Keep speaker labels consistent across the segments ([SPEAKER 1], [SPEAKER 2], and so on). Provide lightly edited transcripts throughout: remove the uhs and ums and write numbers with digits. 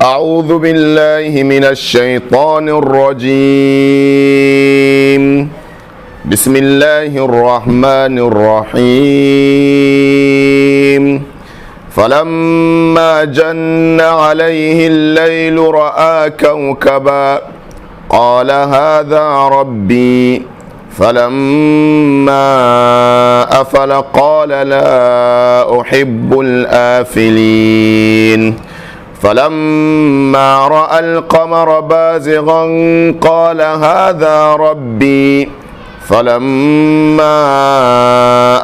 [SPEAKER 1] أعوذ بالله من الشيطان الرجيم. بسم الله الرحمن الرحيم. فلما جن عليه الليل رأى كوكبا، قال: هذا ربي. فلما أفل قال: لا أحب الآفلين. فلما رأى القمر بازغا قال: هذا ربي. فلما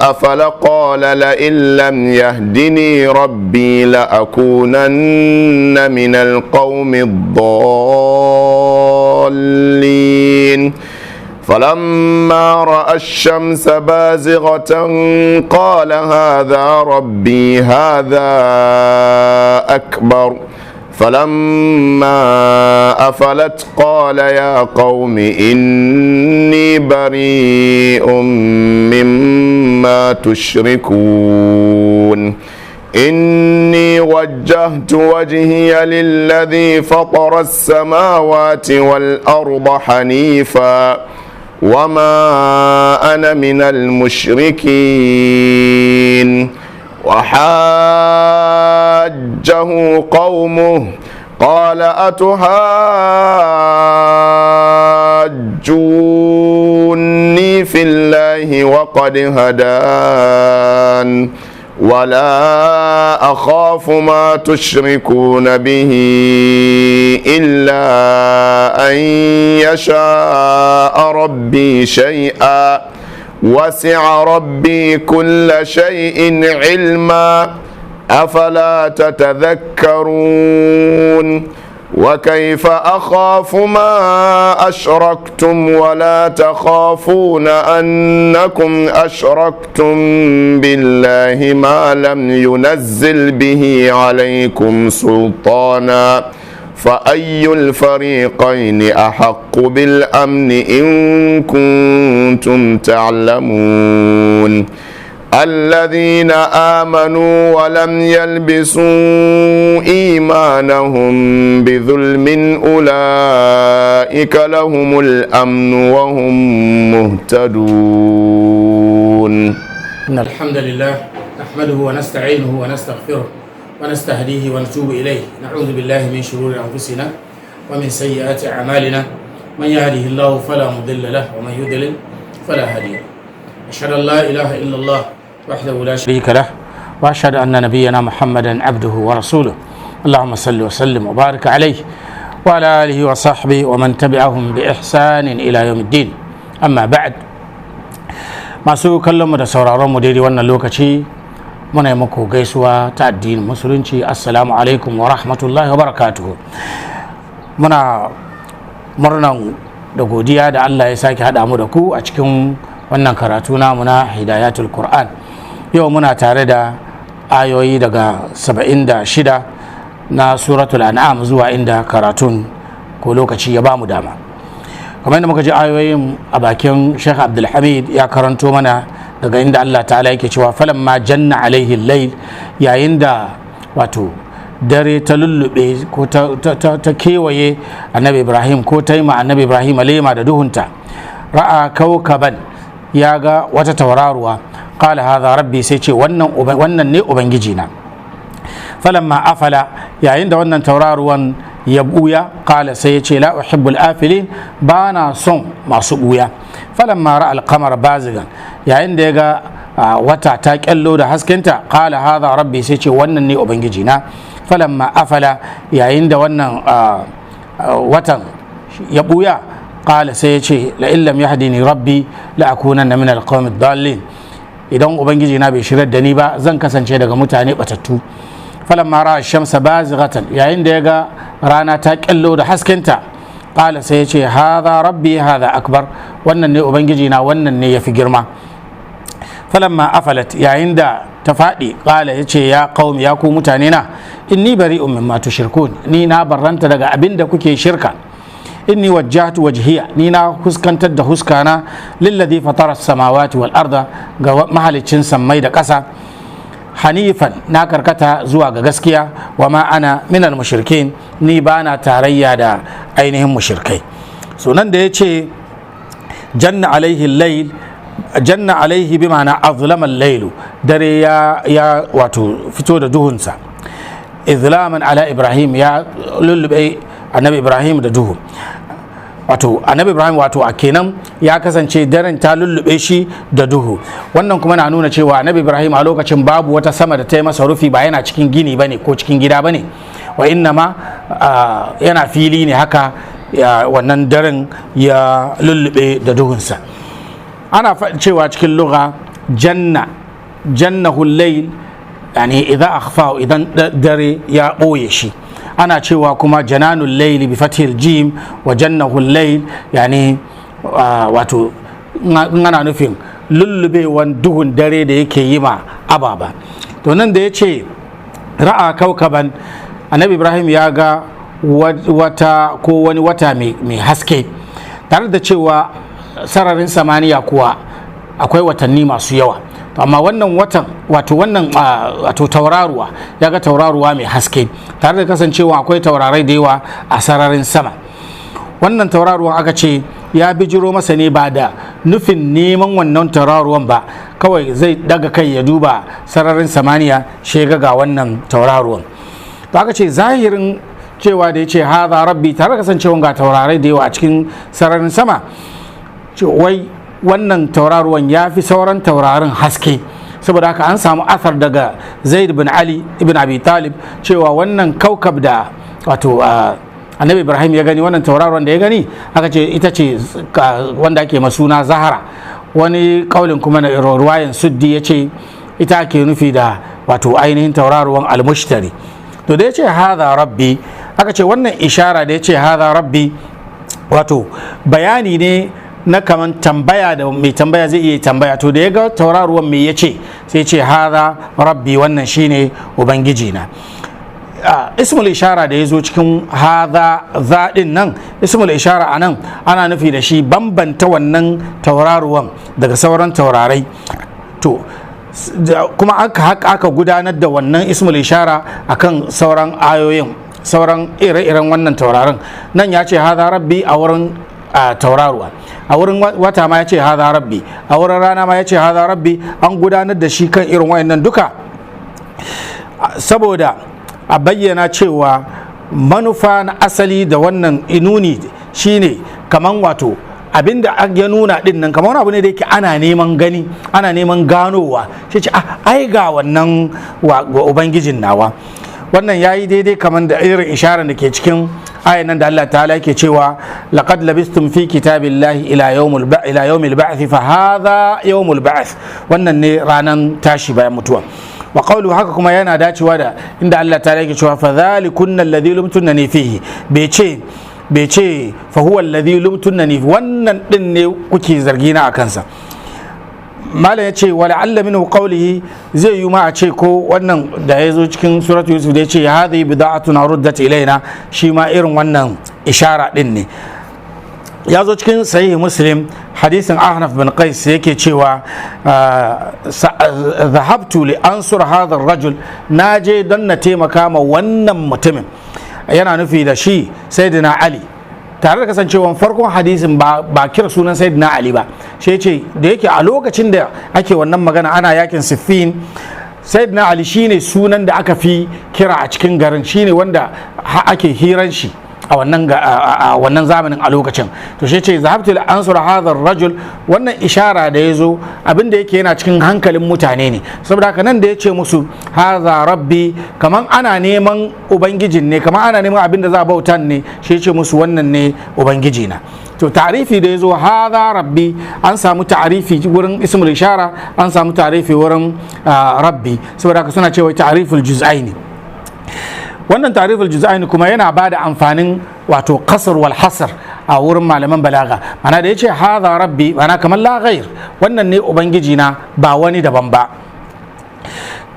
[SPEAKER 1] أفل قال: لئن لم يهدني ربي لأكونن من القوم الضالين. فلما رأى الشمس بازغة قال: هذا ربي، هذا أكبر. فلما أفلت قال: يا قوم إني بريء مما تشركون. إني وجهت وجهي للذي فطر السماوات والأرض حنيفا وما أنا من المشركين. وحاجه قومه، قال: أتحاجوني في الله وقد هدان، ولا أخاف ما تشركون به إلا أن يشاء ربي شيئا، وسع ربي كل شيء علما، أفلا تتذكرون؟ وكيف أخاف ما أشركتم ولا تخافون أنكم أشركتم بالله ما لم ينزل به عليكم سلطانا، فأي الفريقين أحق بالأمن إن كنتم تعلمون؟ الذين آمنوا ولم يلبسوا إيمانهم بظلم، أولئك لهم الأمن وهم مهتدون.
[SPEAKER 2] إن الحمد لله نحمده ونستعينه ونستغفره ونستهديه ونتوب إليه. نعوذ بالله من شرور أنفسنا ومن سيئات أعمالنا. من يهده الله فلا مضل له، ومن يضلل فلا هادي له. أشهد أن لا إله إلا الله وحده لا شريك له، وأشهد أن نبينا محمدا عبده ورسوله. اللهم صل وسلم وبارك عليه وعلى آله وصحبه ومن تبعهم بإحسان إلى يوم الدين. أما بعد، masu kallon mu da sauraron mu daidai wannan lokaci, muna yi muku gaisuwa ta addinin Musulunci: assalamu alaikum wa rahmatullahi wa barakatuhu. Muna murnan da godiya da Allah ya sake haɗa mu da ku a cikin wannan karatu namu na Hidayatul Qur'an. Yau muna tare da ayoyi daga 76 na Suratul An'am zuwa inda karatun ko lokaci ya bamu dama. Kamar yadda muka ji ayoyin a bakin Sheikh Abdulhamid ya karanto mana, daga inda Allah Ta'ala yake cewa: falamma janna alaihi layl, yayin da wato dare ta lullube ko ta kewaye Annabi Ibrahim, ko ta yi ma Annabi Ibrahim lema da duhunta, ra'a kawkaban, ya ga wata tauraruwa, qala hadha rabbi, sai ce wannan ne ubangiji na. Falamma afala, yayin da wannan tauraruwan ya buya, qala, sai ya ce: la uhibbul afilin, ba na son masu buya. Falamma ra'a al-qamara bazigan, yayin da ya ga wata ta kyallo da haskenta, qala hadha rabbi, sai ce wannan ne ubangiji na. Falamma afala, yayin da wannan watan ya buya, qala, sai ya ce: la in lam yahdini rabbi la akunanna min al-qawmi dallin, idan ubangiji na bai shirar da ni ba, zan kasance daga mutane batattu. Falamma ra'a shamsa bazighatan, yayin da ya ga rana ta kyallo da haskenta, qala, sai ya ce: hadha rabbi, hadha akbar, wannan ne ubangiji na, wannan ne yafi girma. Falamma afalat, yayin da ta faɗi, qala, ya ce: ya qaumi, ya ku mutane na, inni bari'un mimma tushrikun, ni na barranta daga abin da kuke shirka. Inni wajjahtu wajhiya, ni na huskantar da huskana, lilladhi fatara samawati wal arda, ga mahaliccin sammai da ƙasa. Hanifan, na karkata zuwa ga gaskiya. Wa ma ana minal mushrikin, ni ba na tarayya da ainihin mushrikai. So nan da ya ce janna alaihi layl, janna alaihi bi ma'ana azlama lailu, dare ya wato fito da duhunsa. Izlaman ala Ibrahim, ya lullube Annabi Ibrahim da duhu. Wato Annabi Ibrahim, wato a kenan ya kasance daren ta lullube shi da duhu. Wannan kuma na nuna cewa Annabi Ibrahim a lokacin babu wata sama da ta yi masa rufi, ba yana cikin gini bane ko cikin gida bane, wa inna ma yana fili ne haka wannan daren ya lullube da duhunsa. Ana faɗin cewa cikin lugha janna, jannahu layl, yani idza akhfa, idan dare ya ɓoye shi. Ana cewa kuma jananul layli bi fathil jim wa jannahu layl, yani wato in ana nufin lullubewan duhun dare da yake yi ma ababa. To nan da ya ce ra'a kaukaban, Annabi Ibrahim ya ga wata ko wani wata mai haske, tare da cewa sararin samaniya kuwa akwai watanni masu yawa. To amma wannan watan, wato wannan wato tauraruwa, ya ga tauraruwa mai haske tare da kasancewa akwai taurarai da yawa a sararin sama. Wannan tauraruwan aka ce ya bijiro masa ne ba da nufin neman wannan tauraruwan ba, kawai zai daga kai ya duba sararin samaniya shi ga wannan tauraruwan. To aka ce zahirin cewa da ya ce haza rabbi, tare da kasancewa ga taurarai da yawa a cikin sararin sama, ce wai wannan tauraruwan ya fi sauran taurarin haske. Saboda haka an samu athar daga Zaid bin Ali ibn Abi Talib cewa wannan kaukab da wato Annabi Ibrahim ya gani, wannan tauraruwan da ya gani, aka ce ita ce wanda ake masuna Zahara. Wani kaulin kuma na ruwayan Suddi ya ce ita ake nufi da wato ainihin tauraruwan Almushtari. To da ya ce hadha rabbi, aka ce wannan ishara da ya ce hadha rabbi, wato bayani ne na kaman tambaya da mai tambaya zai iya tambaya. To da ya ga tauraruwan mai ya ce? Sai ce hadha rabbi, wannan shine ubangiji na. Ismul ishara da ya zo cikin hadha zaɗin nan, ismul ishara a nan ana nufi da shi bambanta wannan tauraruwan daga sauran taurarai. To kuma aka gudanar da wannan ismul ishara akan sauran ayoyin, sauran ire-iren wannan taurarin. Nan ya ce hadha rabbi a wurin tauraruwa, a wurin wata ma ya ce hadha rabbi, a wurin rana ma ya ce hadha rabbi. An gudanar da shi kan irin wayannan duka saboda a bayyana cewa manufa na asali da wannan inuni shine kaman wato abinda ya nuna din nan kamar wani abu ne da yake ana neman gani, ana neman ganowa, shi ce ai ga wannan wa ubangijin nawa. Wannan yayi daidai kamar da irin isharar da ke cikin ayan nan da Allah ta'ala yake cewa laqad labistum fi kitabillahi ila yawmil ba'th, fa hadha yawmul ba'th. Wannan ne ranan tashi bayan mutuwa. Wa qawlu, haka kuma yana dacewa da inda Allah ta'ala yake cewa fa dhalikunna alladhi lumtunani fihi. Bai ce fa huwa alladhi lumtunani, wannan din ne kuke zargi na akan sa. Malam ya ce wa la'alla minhu qawlihi, zai yi ma a ce ko wannan da ya zo cikin suratu Yusuf da ya ce hadhihi bida'atuna ruddat ilaina, shi ma irin wannan ishara din ne. Ya zo cikin Sahihi Muslim, hadisin Ahnaf bin Qais, yake cewa zahabtu li ansur hadha rajul, na je don na taimaka ma wannan mutumin. Yana nufi da shi Sayyidina Ali, tare da kasancewan farkon hadisin ba kira sunan Sayyidina Ali ba. Shi ce da yake a lokacin da ake wannan magana ana yakin Siffin, Sayyidina Ali shine sunan da aka fi kira a cikin garin, shine wanda ake hiran shi a wannan zamanin a lokacin. To shi ce zahabtu li ansur hadha rajul. Wannan ishara da yazo, abin da yake yana cikin hankalin mutane ne. Saboda haka nan da ya ce musu hadha rabbi, kaman ana neman ubangijin ne, kaman ana neman abin da za a bautan ne, shi ce musu wannan ne ubangiji na. To ta'rifi da yazo hadha rabbi, an samu ta'rifi wurin ismul ishara, an samu ta'rifi wurin rabbi. Saboda haka suna cewa ta'riful juz'aini. Wannan tariful juz'aini kuma yana ba da amfanin wato qasr wal hasr a wurin malaman balaga. Mana da yace hadha rabbi, mana kamar la ghair, wannan ne ubangiji na, ba wani daban ba.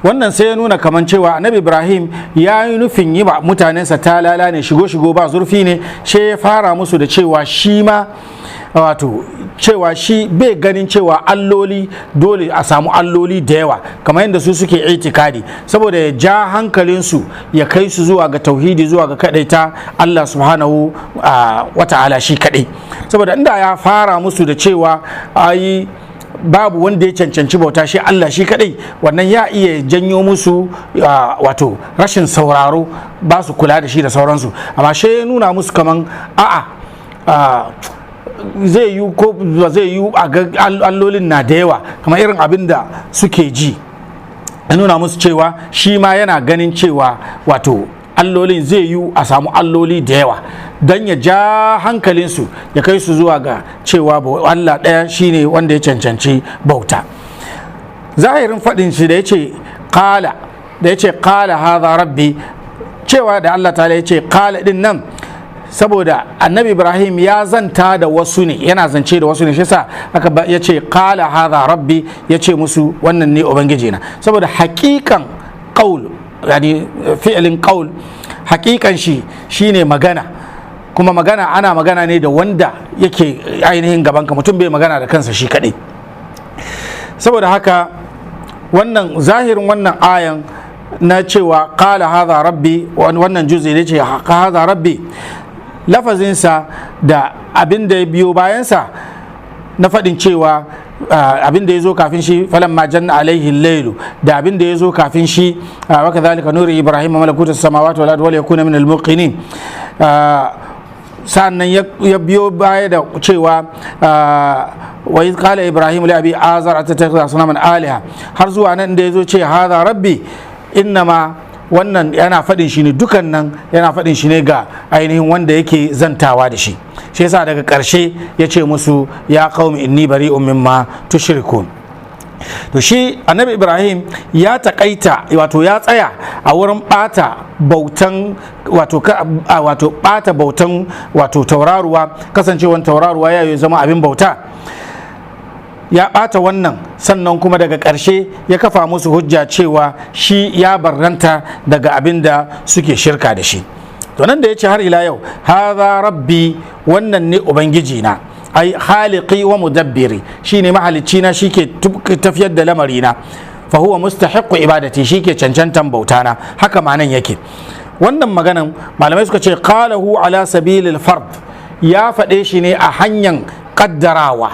[SPEAKER 2] Wannan sai ya nuna kamar cewa Annabi Ibrahim ya yi nufin yi ba mutanensa talala ne, shigo shigo ba zurfi ne, shi ya fara musu da cewa shi ma Wato cewa shi bai ganin cewa alloli dole a samu alloli da yawa kamar yadda su suke itikadi, saboda ya ja hankalinsu ya kai su zuwa ga tauhidi, zuwa ga kadaita Allah subhanahu wa ta'ala shi kadai. Saboda inda ya fara musu da cewa ai babu wanda ya cancanci bauta shi Allah shi kadai, wannan ya iya janyo musu wato rashin sauraro, ba su kula da shi da sauransu. Amma shi ya nuna musu kaman a'a, zai yi ko ba zai yi a ga allolin na da yawa kamar irin abin da suke ji. Ya nuna musu cewa shi ma yana ganin cewa wato allolin zai yi a samu alloli da yawa, don ya ja hankalinsu ya kai su zuwa ga cewa Allah ɗaya shine wanda ya cancanci bauta. Zahirin faɗin shi da ya ce qala, da ya ce qala hadha rabbi, cewa da Allah ta'ala ya ce qala din nan, saboda Annabi Ibrahim ya zanta da wasu ne, yana zance da wasu ne, shi yasa aka ya ce qala hadha rabbi, ya ce musu wannan ne ubangiji na. Saboda hakikan qaul, yani fi'ilin qaul, hakikan shi shine magana. Kuma magana ana magana ne da wanda yake ainihin gabanka, mutum bai magana da kansa shi kadai. Saboda haka wannan zahirin wannan ayan na cewa qala hadha rabbi, wannan juzi ne ce hadha rabbi, lafazinsa da abin da ya biyo bayansa na faɗin cewa abin da ya zo kafin shi, falamma janna alaihi lailu, da abin da ya zo kafin shi, wa kadhalika nuri ibrahim malakutu samawati wal ardi wal yakuna min al muqinin. Sa'annan ya biyo baya da cewa wa iz qala ibrahim li abi azar atattakhidhu asnaman aliha, har zuwa nan da ya zo ce hadha rabbi. Innama wannan yana faɗin shi ne, dukan nan yana faɗin shi ne ga ainihin wanda yake zantawa da shi. Shi yasa daga ƙarshe ya ce musu ya qaumi inni bari'un mimma tushrikun. To shi Annabi Ibrahim ya taƙaita, wato ya tsaya a wurin ɓata bautan, wato ɓata bautan wato tauraruwa, kasancewan tauraruwa ya yi zama abin bauta, ya ɓata wannan. Sannan kuma daga ƙarshe ya kafa musu hujja cewa shi ya barranta daga abin da suke shirka da shi. To nan da ya ce har ila yau hadha rabbi, wannan ne ubangiji na, ai khaliqi wa mudabbiri, shine mahalicci na, shike tafiyar da lamarina, fa huwa mustahiqqu ibadati, shike cancantan bautana. Haka ma nan yake. Wannan maganan malamai suka ce qalahu ala sabilil fard, ya faɗe shi ne a hanyar kaddarawa.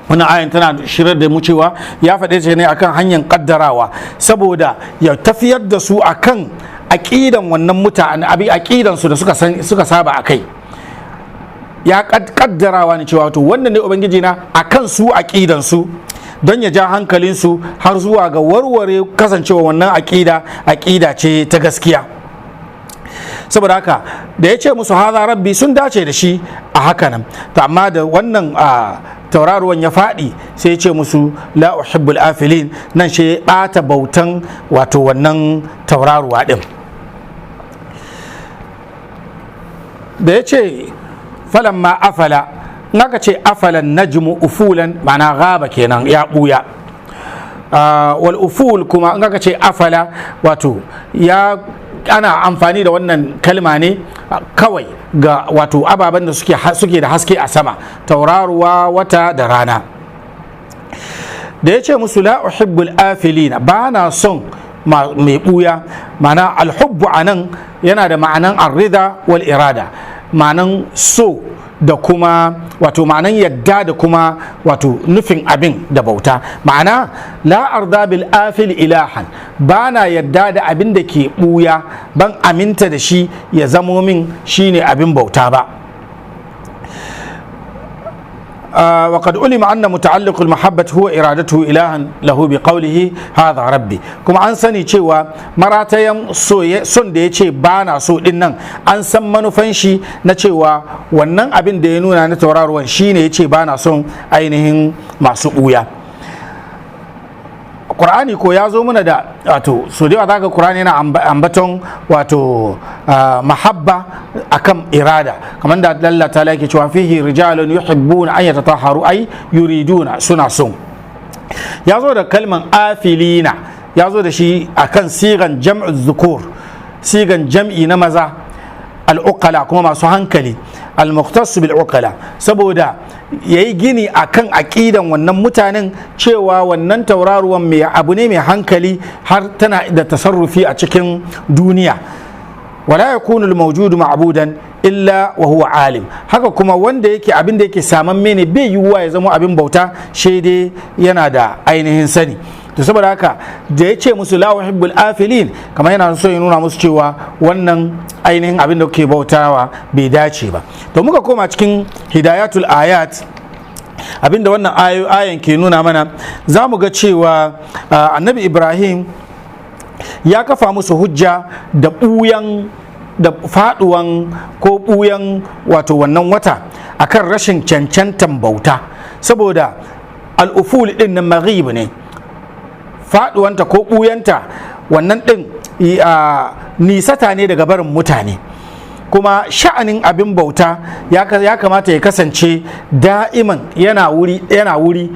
[SPEAKER 2] Wannan ayan tana shirar da mu cewa ya faɗe shi ne akan hanyar kaddarawa, saboda ya tafiyar da su akan aƙidan wannan mutane, abi aƙidan su da suka saba akai. Ya kaddarawa ne cewa to wannan ne ubangiji na akan su aƙidan su, don ya ja hankalin su har zuwa ga warware kasancewa wannan aƙida aƙida ce ta gaskiya. Saboda haka da ya ce musu haza rabbi, sun dace da shi a haka nan. To amma da wannan tauraruwan ya faɗi, sai ya ce musu la uhibbul afilin, nan shi ɓata bautan wato wannan tauraruwa ɗin. Da ya ce falamma afala, in aka ce afalan najmu ufulan, ma'ana gaba kenan, ya ɓuya. Wal uful kuma in aka ce afala, wato ya ana amfani da wannan kalma ne kawai ga wato ababen da suke da haske a sama, tauraruwa, wata da rana. Da ya ce musu la uhibbul afilina, ba na son mai buya, ma'ana alhubbu anan yana da ma'anan arrida wal irada, ma'anan so da kuma wato ma'anan yadda da kuma wato nufin abin da bauta. Ma'ana la arda bil afil ilahan, ba na yadda da abin da ke buya, ban aminta da shi ya zamo min shine abin bauta ba. وقد علم أن متعلق المحبة هو إرادته إلها له بقوله هذا ربي. kuma an sani cewa maratayan son da ya ce ba na so din nan, an san manufan shi na cewa wannan abin da ya nuna na tauraruwan shine ya ce ba na son ainihin masu ɓuya. Qur'ani ko ya zo mana da wato so da yawa zaka Qur'ani yana ambaton wato mahabba akan irada, kamar da Allah ta'ala yake cewa fihi rijalun yuhibbuna an yatatahharu, ay yuriduna, suna son. Ya zo da kalman afilina, ya zo da shi akan sigan jam'u zukur, sigan jam'i na maza. Al'uqala, kuma masu hankali, al-mukhtas bil uqala, saboda yayi gini akan aqidan wannan mutanen cewa wannan tauraruwan mai abu ne mai hankali, har tana da tasarrufi a cikin duniya. Wala yakunu al-mawjudu ma'budan illa wa huwa alim. Haka kuma wanda yake abin da yake samamme ne, bai yiwuwa ya zama abin bauta shi dai yana da ainihin sani. To saboda haka da ya ce musu "la uhibbul afilin", kamar yana so ya nuna musu cewa wannan ainihin abin da kuke bautawa bai dace ba. To muka koma cikin Hidayatul Ayat, abinda wannan ayan ke nuna mana, za mu ga cewa Annabi Ibrahim ya kafa musu hujja da ɓuyan da faduwan ko ɓuyan, wato wannan wata, akan rashin cancantan bauta, saboda al'uful din na maghib ne, faduwanta ko ɓuyanta wannan din nisata ne daga barin mutane. Kuma sha'anin abin bauta ya kamata ya kasance da'iman yana wuri, yana wuri,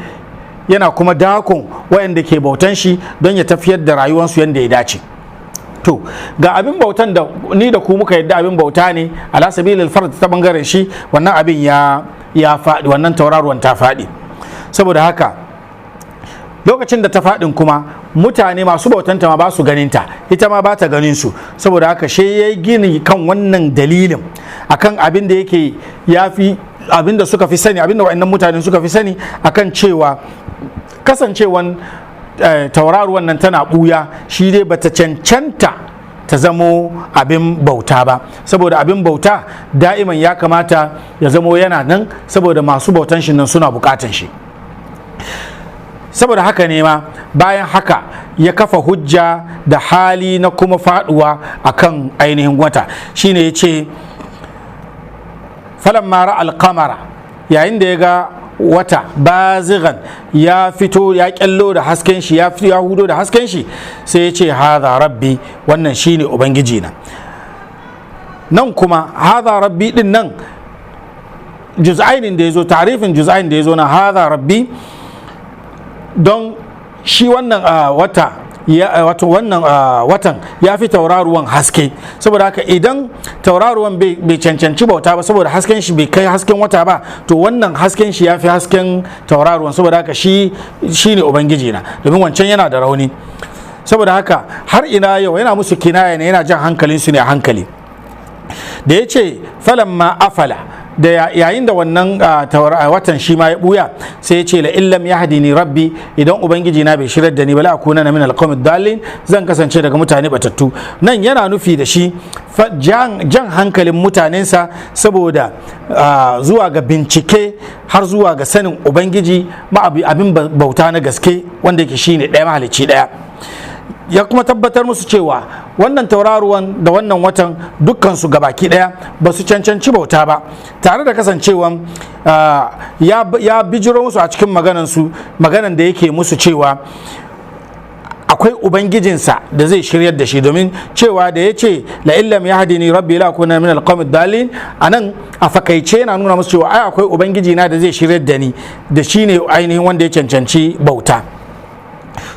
[SPEAKER 2] yana kuma dakon wayanda ke bautan shi don ya tafiyar da rayuwarsu yadda ya dace. To ga abin bautan da ni da ku muka yadda abin bauta ne ala sabilil fard ta bangaren shi, wannan abin ya faɗi, wannan tauraruwan ta faɗi. Saboda haka lokacin da ta faɗin kuma, mutane masu bautanta ma ba su ganinta, ita ma ba ta ganin su. Saboda haka shi ya gini kan wannan dalilin, akan abin da yake ya fi abin da suka fi sani, abin da wa'annan mutane suka fi sani, akan cewa kasancewan tauraruwan nan tana ɓuya, shi dai bata cancanta ta zamo abin bauta ba, saboda abin bauta da'iman ya kamata ya zamo yana nan, saboda masu bautan shi nan suna bukatan shi. Saboda haka ne ma bayan haka ya kafa hujja da hali na kuma faduwa akan ainihin wata, shine ya ce falamma ra'a alqamara, yayin da ya ga wata, bazigan, ya fito, ya kyallo da hasken shi, ya fito, ya hudo da hasken shi, sai ya ce "hadha rabbi", wannan shine ubangiji na. Nan kuma "hadha rabbi" din nan, juz'ainin da ya zo, tarifin juz'ain da ya zo na "hadha rabbi", don shi wannan wata ya, wato wannan watan ya fi tauraruwan haske. Saboda haka idan tauraruwan bai cancanci bauta ba, saboda hasken shi bai kai hasken wata ba, to wannan hasken shi ya fi hasken tauraruwan. Saboda haka shi ne ubangiji na, domin wancan yana da rauni. Saboda haka har ina yau yana musu kinaya ne, yana jan hankalin su ne a hankali. Da ya ce falamma afala, da yayin da wannan watan shi ma ya buya, sai ya ce "la illam yahdini rabbi", idan ubangiji na bai shirar da ni ba, la akuna min alqawmid dallin, zan kasance daga mutane batattu. Nan yana nufi da shi jan hankalin mutanensa, saboda zuwa ga bincike har zuwa ga sanin ubangiji ma abin bauta na gaske, wanda yake shine ɗaya, mahalicci ɗaya. Ya kuma tabbatar musu cewa wannan tauraruwan da wannan watan dukkansu gabaki daya ba su cancanci bauta ba, tare da kasancewan ya bijiro musu a cikin maganansu, maganan da yake musu, cewa akwai ubangijinsa da zai shiryar da shi, domin cewa da ya ce "la illam yahdini rabbi la akuna min alqawmid dalin", anan a fakaice yana nuna musu cewa ai akwai ubangiji na da zai shiryar da ni, da shine ainihin wanda ya cancanci bauta.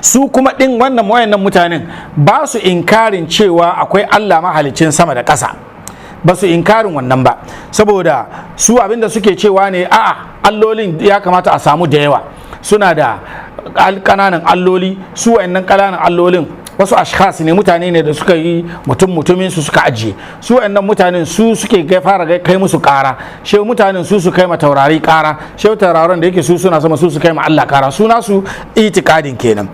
[SPEAKER 2] Su kuma ɗin wannan wayannan mutanen ba su inkarin cewa akwai Allah mahalicin sama da ƙasa, ba su inkarin wannan ba, saboda su abinda suke cewa ne, a'a, allolin ya kamata a samu da yawa, suna da ƙananan alloli. Su wayannan ƙananan allolin wasu ashkhas ne, mutane ne da suka yi mutum mutumin su suka ajiye. Su wayannan mutanen su suke fara kai musu ƙara, she mutanen su su kai ma taurari ƙara, she tauraron da yake su suna sama su su kai ma Allah ƙara. Suna su itikadin kenan.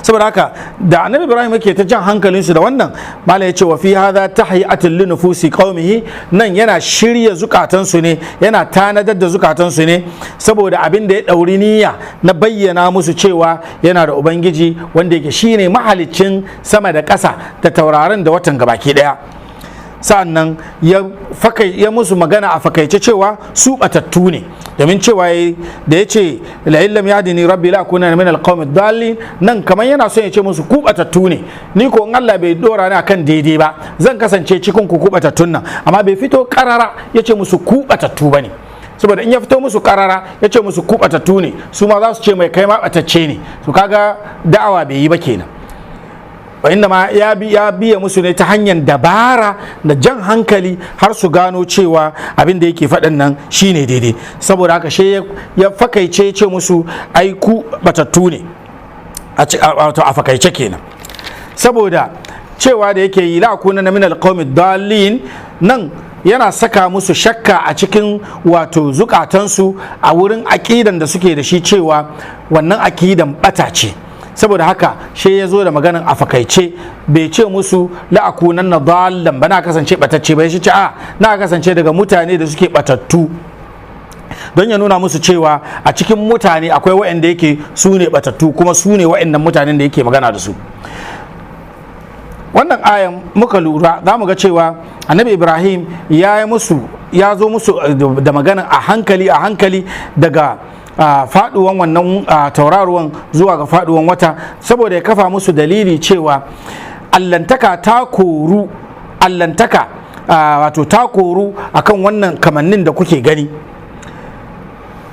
[SPEAKER 2] Saboda haka da Annabi Ibrahim yake ta jan hankalinsu da wannan, malam ya ce wa fi hadha tahyi'atun li nufusi qaumihi, nan yana shirya zukatansu ne, yana tanadar da zukatansu ne, saboda abin da ya dauri niyya na bayyana musu cewa yana da ubangiji wanda yake shine mahaliccin sama da ƙasa da taurarin da watan gabaki daya. Sa'annan ya musu magana a fakaice cewa su batattu ne, domin cewa da ya ce "la illam yahdini rabbi la akuna min alqawmi dallin", nan kamar yana son ya ce musu ku batattu ne, ni ko in Allah bai dora ni akan daidai ba, zan kasance cikin ku batattun nan. Amma bai fito karara ya ce musu ku batattu bane, saboda in ya fito musu karara ya ce musu ku batattu ne, su ma za su ce mai kai ma batacce ne. To kaga da'awa bai yi ba kenan. Wa inda ma ya biya musu ne ta hanyar dabara da jan hankali har su gano cewa abin da yake faɗin nan shine daidai. Saboda haka shi ya fakaice ce musu ai ku batattu ne, a fakaice kenan. Saboda cewa da yake yi la kuna na min alqawmi dallin nan, yana saka musu shakka a cikin wato zukatansu a wurin aƙidan da suke da shi, cewa wannan aƙidan bata ce. Saboda haka shi ya zo da maganan a fakaice, bai ce musu la'akunan na dallan ba, na kasance batacce ba. Shi ce a na kasance daga mutane da suke batattu, don ya nuna musu cewa a cikin mutane akwai waɗanda yake su ne batattu, kuma su ne waɗannan mutanen da yake magana da su. Wannan ayan muka lura, za mu ga cewa Annabi Ibrahim ya yi musu, ya zo musu da magana a hankali a hankali, daga faduwan wannan tauraruwan zuwa ga faduwan wata, saboda ya kafa musu dalili cewa allantaka ta koru, allantaka wato ta koru akan wannan kamannin da kuke gani,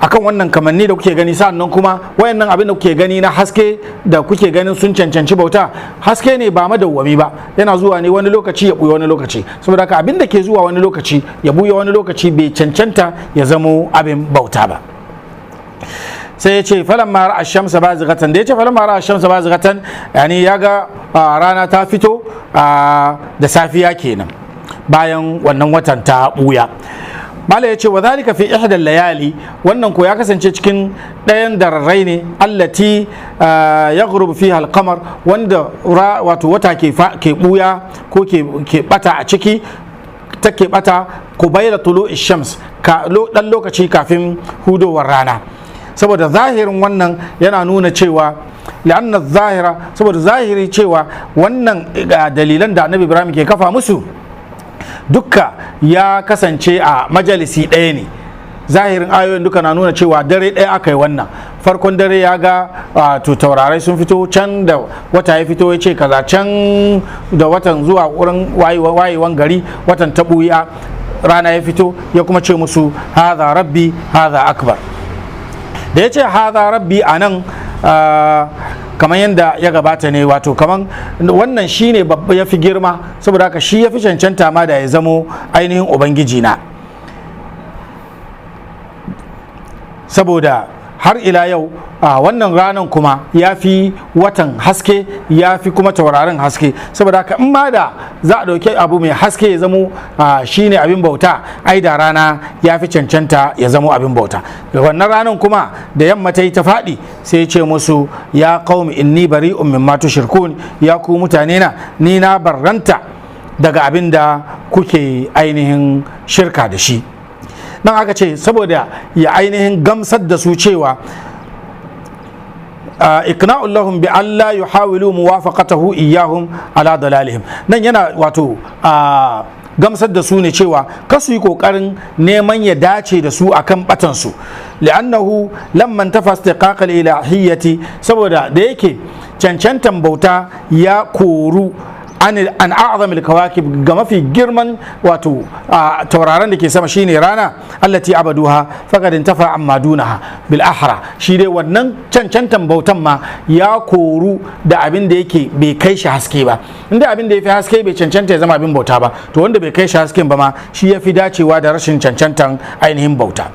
[SPEAKER 2] akan wannan kamanni da kuke gani. Sannan kuma wayannan abin da kuke gani na haske da kuke ganin sun cancanci bauta, haske ne ba madawwami ba, yana zuwa ne wani lokaci ya buya wani lokaci. Saboda haka abin da ke zuwa wani lokaci ya buya wani lokaci bai cancanta ya zamo abin bauta ba. Sai ya ce falamma ra'a shamsa bazighatan. Da ya ce falamma ra'a shamsa bazighatan, yani ya ga rana ta fito da safiya kenan, bayan wannan watan ta buya. Mala ya ce wa zalika fi ihda layali, wannan ko ya kasance cikin ɗayan dararrai ne, allati yaghrub fiha al-qamar, wanda wato wata ke buya ko ke bata a ciki, take bata kubaila tulu'i shams, ka dan lokaci kafin hudowar rana. Saboda zahirin wannan yana nuna cewa li'anna zahira, saboda zahiri cewa wannan dalilan da Annabi Ibrahim ke kafa musu dukka ya kasance a majalisi ɗaya ne. Zahirin ayoyin duka na nuna cewa dare ɗaya aka yi wannan. Farkon dare ya ga to taurarai sun fito, can da wata ya fito ya ce kaza, can da watan zuwa wurin wayewan gari watan ta ɓuya, rana ya fito, ya kuma ce musu haza rabbi haza akbar. Da ya ce haza rabbi a nan, kamar yadda ya gabata ne, wato kamar wannan shine babba, ya fi girma, saboda haka shi ya fi cancanta ma da ya zamo ainihin ubangiji na. Saboda har ila yau a wannan ranar kuma ya fi watan haske, ya fi kuma taurarin haske. Saboda haka in ma da za a ɗauki abu mai haske ya zamo shine abin bauta, ai da rana ya fi cancanta ya zamo abin bauta. Wannan ranar kuma da yamma ta yi ta faɗi, sai ya ce musu ya qaumi inni bari'un mimma tushrikun, ya ku mutane na, ni na barranta daga abin da kuke ainihin shirka da shi. Nan aka ce saboda ya ainihin gamsar da su cewa iqna'u lahum bi alla yuhawilu muwafaqatahu iyyahum ala dalalihim. Nan yana wato gamsar da su ne cewa kasu yi kokarin neman ya dace da su akan batan su. Li'annahu lamman tafa istiqaq al-ilahiyyati, saboda da yake cancantan bauta ya koru an a'zamil kawakib, ga mafi girman wato tauraron da ke sama shine rana, allati abaduha faqad intafa amma dunaha bil ahra. Shi dai wannan cancantan bautan ma ya koru da abin da yake bai kai shi haske ba. Inda abin da yafi haske bai cancanta ya zama abin bauta ba, to wanda bai kai shi hasken ba ma shi yafi dacewa da rashin cancantan ainihin bauta.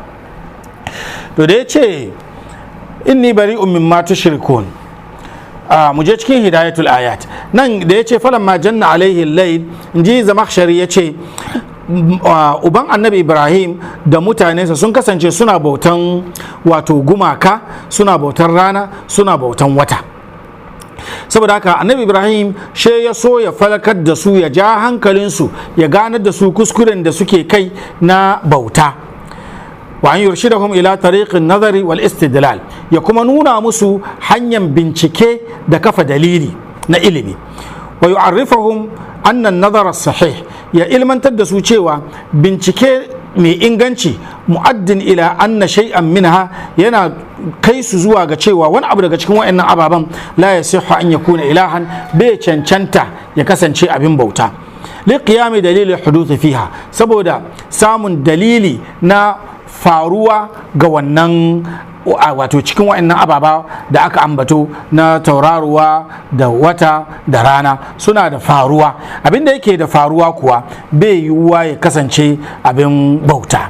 [SPEAKER 2] To da yace inni bari'un mimma tushrikun, mu je cikin Hidayatul Ayat. Nan da ya ce falamma janna alaihi layl, in ji Zamakshari ya ce uban Annabi Ibrahim da mutanensa sun kasance suna bautan wato gumaka, suna bautan rana, suna bautan wata. Saboda haka Annabi Ibrahim she ya so ya falakar da su, ya ja hankalinsu, ya ganar da su kuskuren da suke kai na bauta, wa an yurshidahum ila tariqin nazari wal istidlal, ya kuma nuna musu hanyar bincike da kafa dalili na ilimi, wa yu'arrifuhum anna an-nazara sahih, ya ilmantar da su cewa bincike mai inganci mu'addin ila anna shay'an minha, yana kai su zuwa ga cewa wani abu daga cikin wayannan ababen la yasihu an yakuna ilahan, bai cancanta ya kasance abin bauta, liqiyami dalili huduth fiha, saboda samun dalili na Faruwa ga wannan, wato cikin wa'annan ababa da aka ambato na tauraruwa da wata da rana, suna da faruwa. Abin da yake da faruwa kuwa bai yiwuwa ya kasance abin bauta.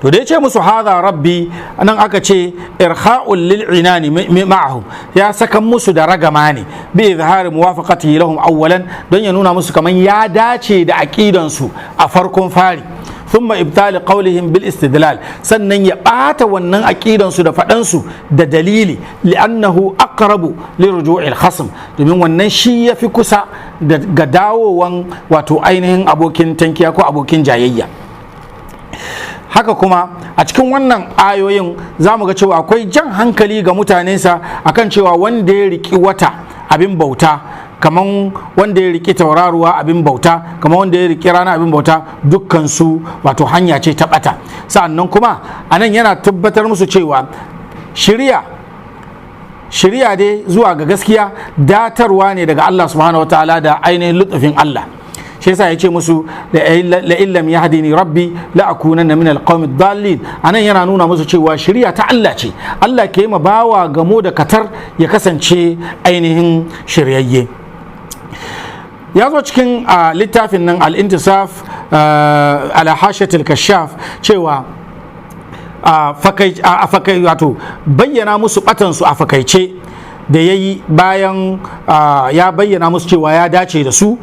[SPEAKER 2] To, da ya ce musu "hadha rabbi", nan aka ce irkha'ul lil inani ma'ahum, ya sakan musu da ragama ne, bi izhari muwafaqatihi lahum awwalan, don ya nuna musu kaman ya dace da aqidan su a farkon fari, thumma ibtal qawlihim bil istidlal, sannan ya bata wannan aqidan su da fadan su da dalili, li'annahu aqrabu li ruju'il khasm, domin wannan shi yafi kusa ga dawowan wato ainihin abokin tankiya ko abokin jayayya. Haka kuma a cikin wannan ayoyin za mu ga cewa akwai jan hankali ga mutanensa akan cewa wanda ya riki wata abin bauta, kaman wanda ya riki tauraruwa abin bauta, kaman wanda ya riki rana abin bauta, dukkansu wato hanya ce ta bata. Sa'annan kuma anan yana tabbatar musu cewa shiriya dai zuwa ga gaskiya datarwa ne daga Allah subhanahu wa ta'ala da ainihin lutufin Allah. Shi yasa ya ce musu "la in lam yahdini rabbi la akunanna min alqawmi dallin". Anan yana nuna musu cewa shiriya ta Allah ce. Allah ke ma bawa gamo da katar ya kasance ainihin shiryayye. Ya zo cikin littafin nan Al-Intisaf ala Hashatil Kashaf cewa a fakai, wato bayyana musu batansu a fakaice da ya yi bayan ya bayyana musu cewa ya dace da su,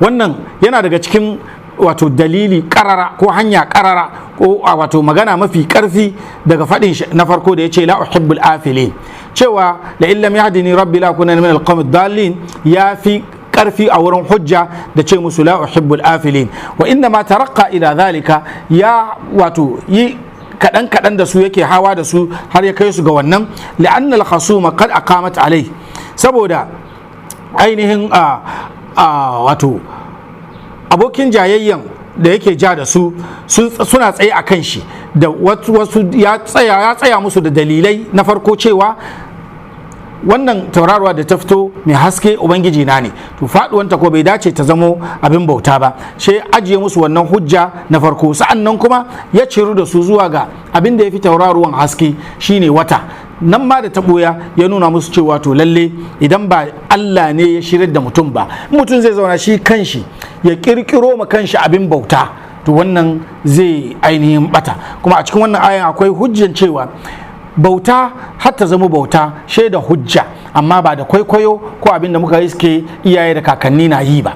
[SPEAKER 2] wannan yana daga cikin wato dalili karara ko hanya karara ko wato magana mafi karfi daga faɗin na farko da ya ce "la uhibbul afilin". Cewa "la in lam yahdini rabbi la akuna min alqawmi dallin" ya fi karfi a wurin hujja da ce musu "la uhibbul afilin". Wa inna ma taraqqa ila zalika, ya wato yi kaɗan kaɗan da su, yake hawa da su har ya kai su ga wannan, li'anna al-khasuma qad aqamat alai, saboda ainihin a wato abokin jayayyan da yake ja da su suna tsaye a kan shi da wasu. Ya tsaya musu da dalilai na farko cewa wannan tauraruwa da ta fito mai haske ubangiji na ne, to faduwanta ko bai dace ta zamo abin bauta ba. Sai ajiye musu wannan hujja na farko. Sa'an nan kuma ya ciru da su zuwa ga abin da ya fi tauraruwan haske, shine wata nan ma da ta ɓoya. Ya nuna musu cewa to lalle idan ba Allah ne ya shirar da mutum ba, mutum zai zauna shi kanshi ya kirkiro ma kanshi abin bauta, to wannan zai ainihin bata. Kuma a cikin wannan ayan akwai hujjan cewa bauta har ta zama bauta shaida hujja, amma ba da kwaikwayo ko abin da muka iske iyaye da kakanni na yi ba.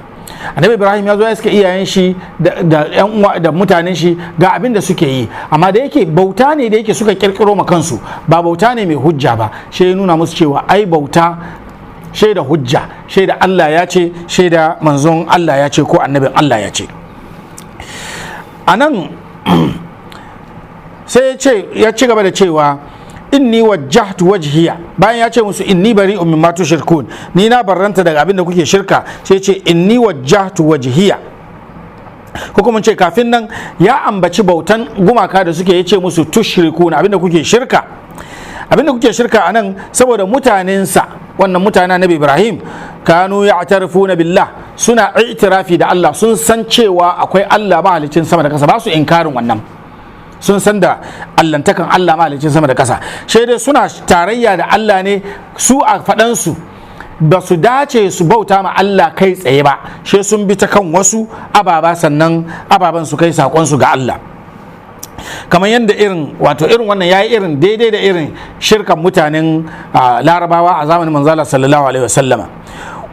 [SPEAKER 2] Annabi Ibrahim ya zo ya iske iyayen shi da yan uwa da mutanen shi ga abin da suke yi, amma da yake bauta ne da yake suka kirkiro ma kansu, ba bauta ne mai hujja ba, shi ya nuna musu cewa ai bauta shaida hujja, shaida Allah ya ce, shaida manzon Allah ya ce ko annabin Allah ya ce. A nan sai ya ce, ya ci gaba da cewa "inni wajjahtu wajhiya". Bayan ya ce musu "inni bari'un mimma tushrikun", ni na barranta daga abin da kuke shirka, sai ce "inni wajjahtu wajhiya". Ko kuma ce kafin nan ya ambaci bautan gumaka da suke, yace musu "tushrikun", abin da kuke shirka. Abin da kuke shirka anan, saboda mutanensa, wannan mutanen Annabi Ibrahim, kanu ya'tarifuna billah, suna i'tirafi da Allah, sun san cewa akwai Allah mahalicin sama da kasa, ba su inkarin wannan. Sun san da allantakan Allah mahalicin sama da kasa, sai dai suna tarayya da Allah ne. Su a faɗansu ba su dace su bauta ma Allah kai tsaye ba, sai sun bi ta kan wasu ababa, sannan ababan su kai saƙonsu ga Allah. Kamar yadda irin wato irin wannan yayi irin daidai da irin shirkan mutanen Larabawa a zamanin manzala sallallahu alaihi wasallama.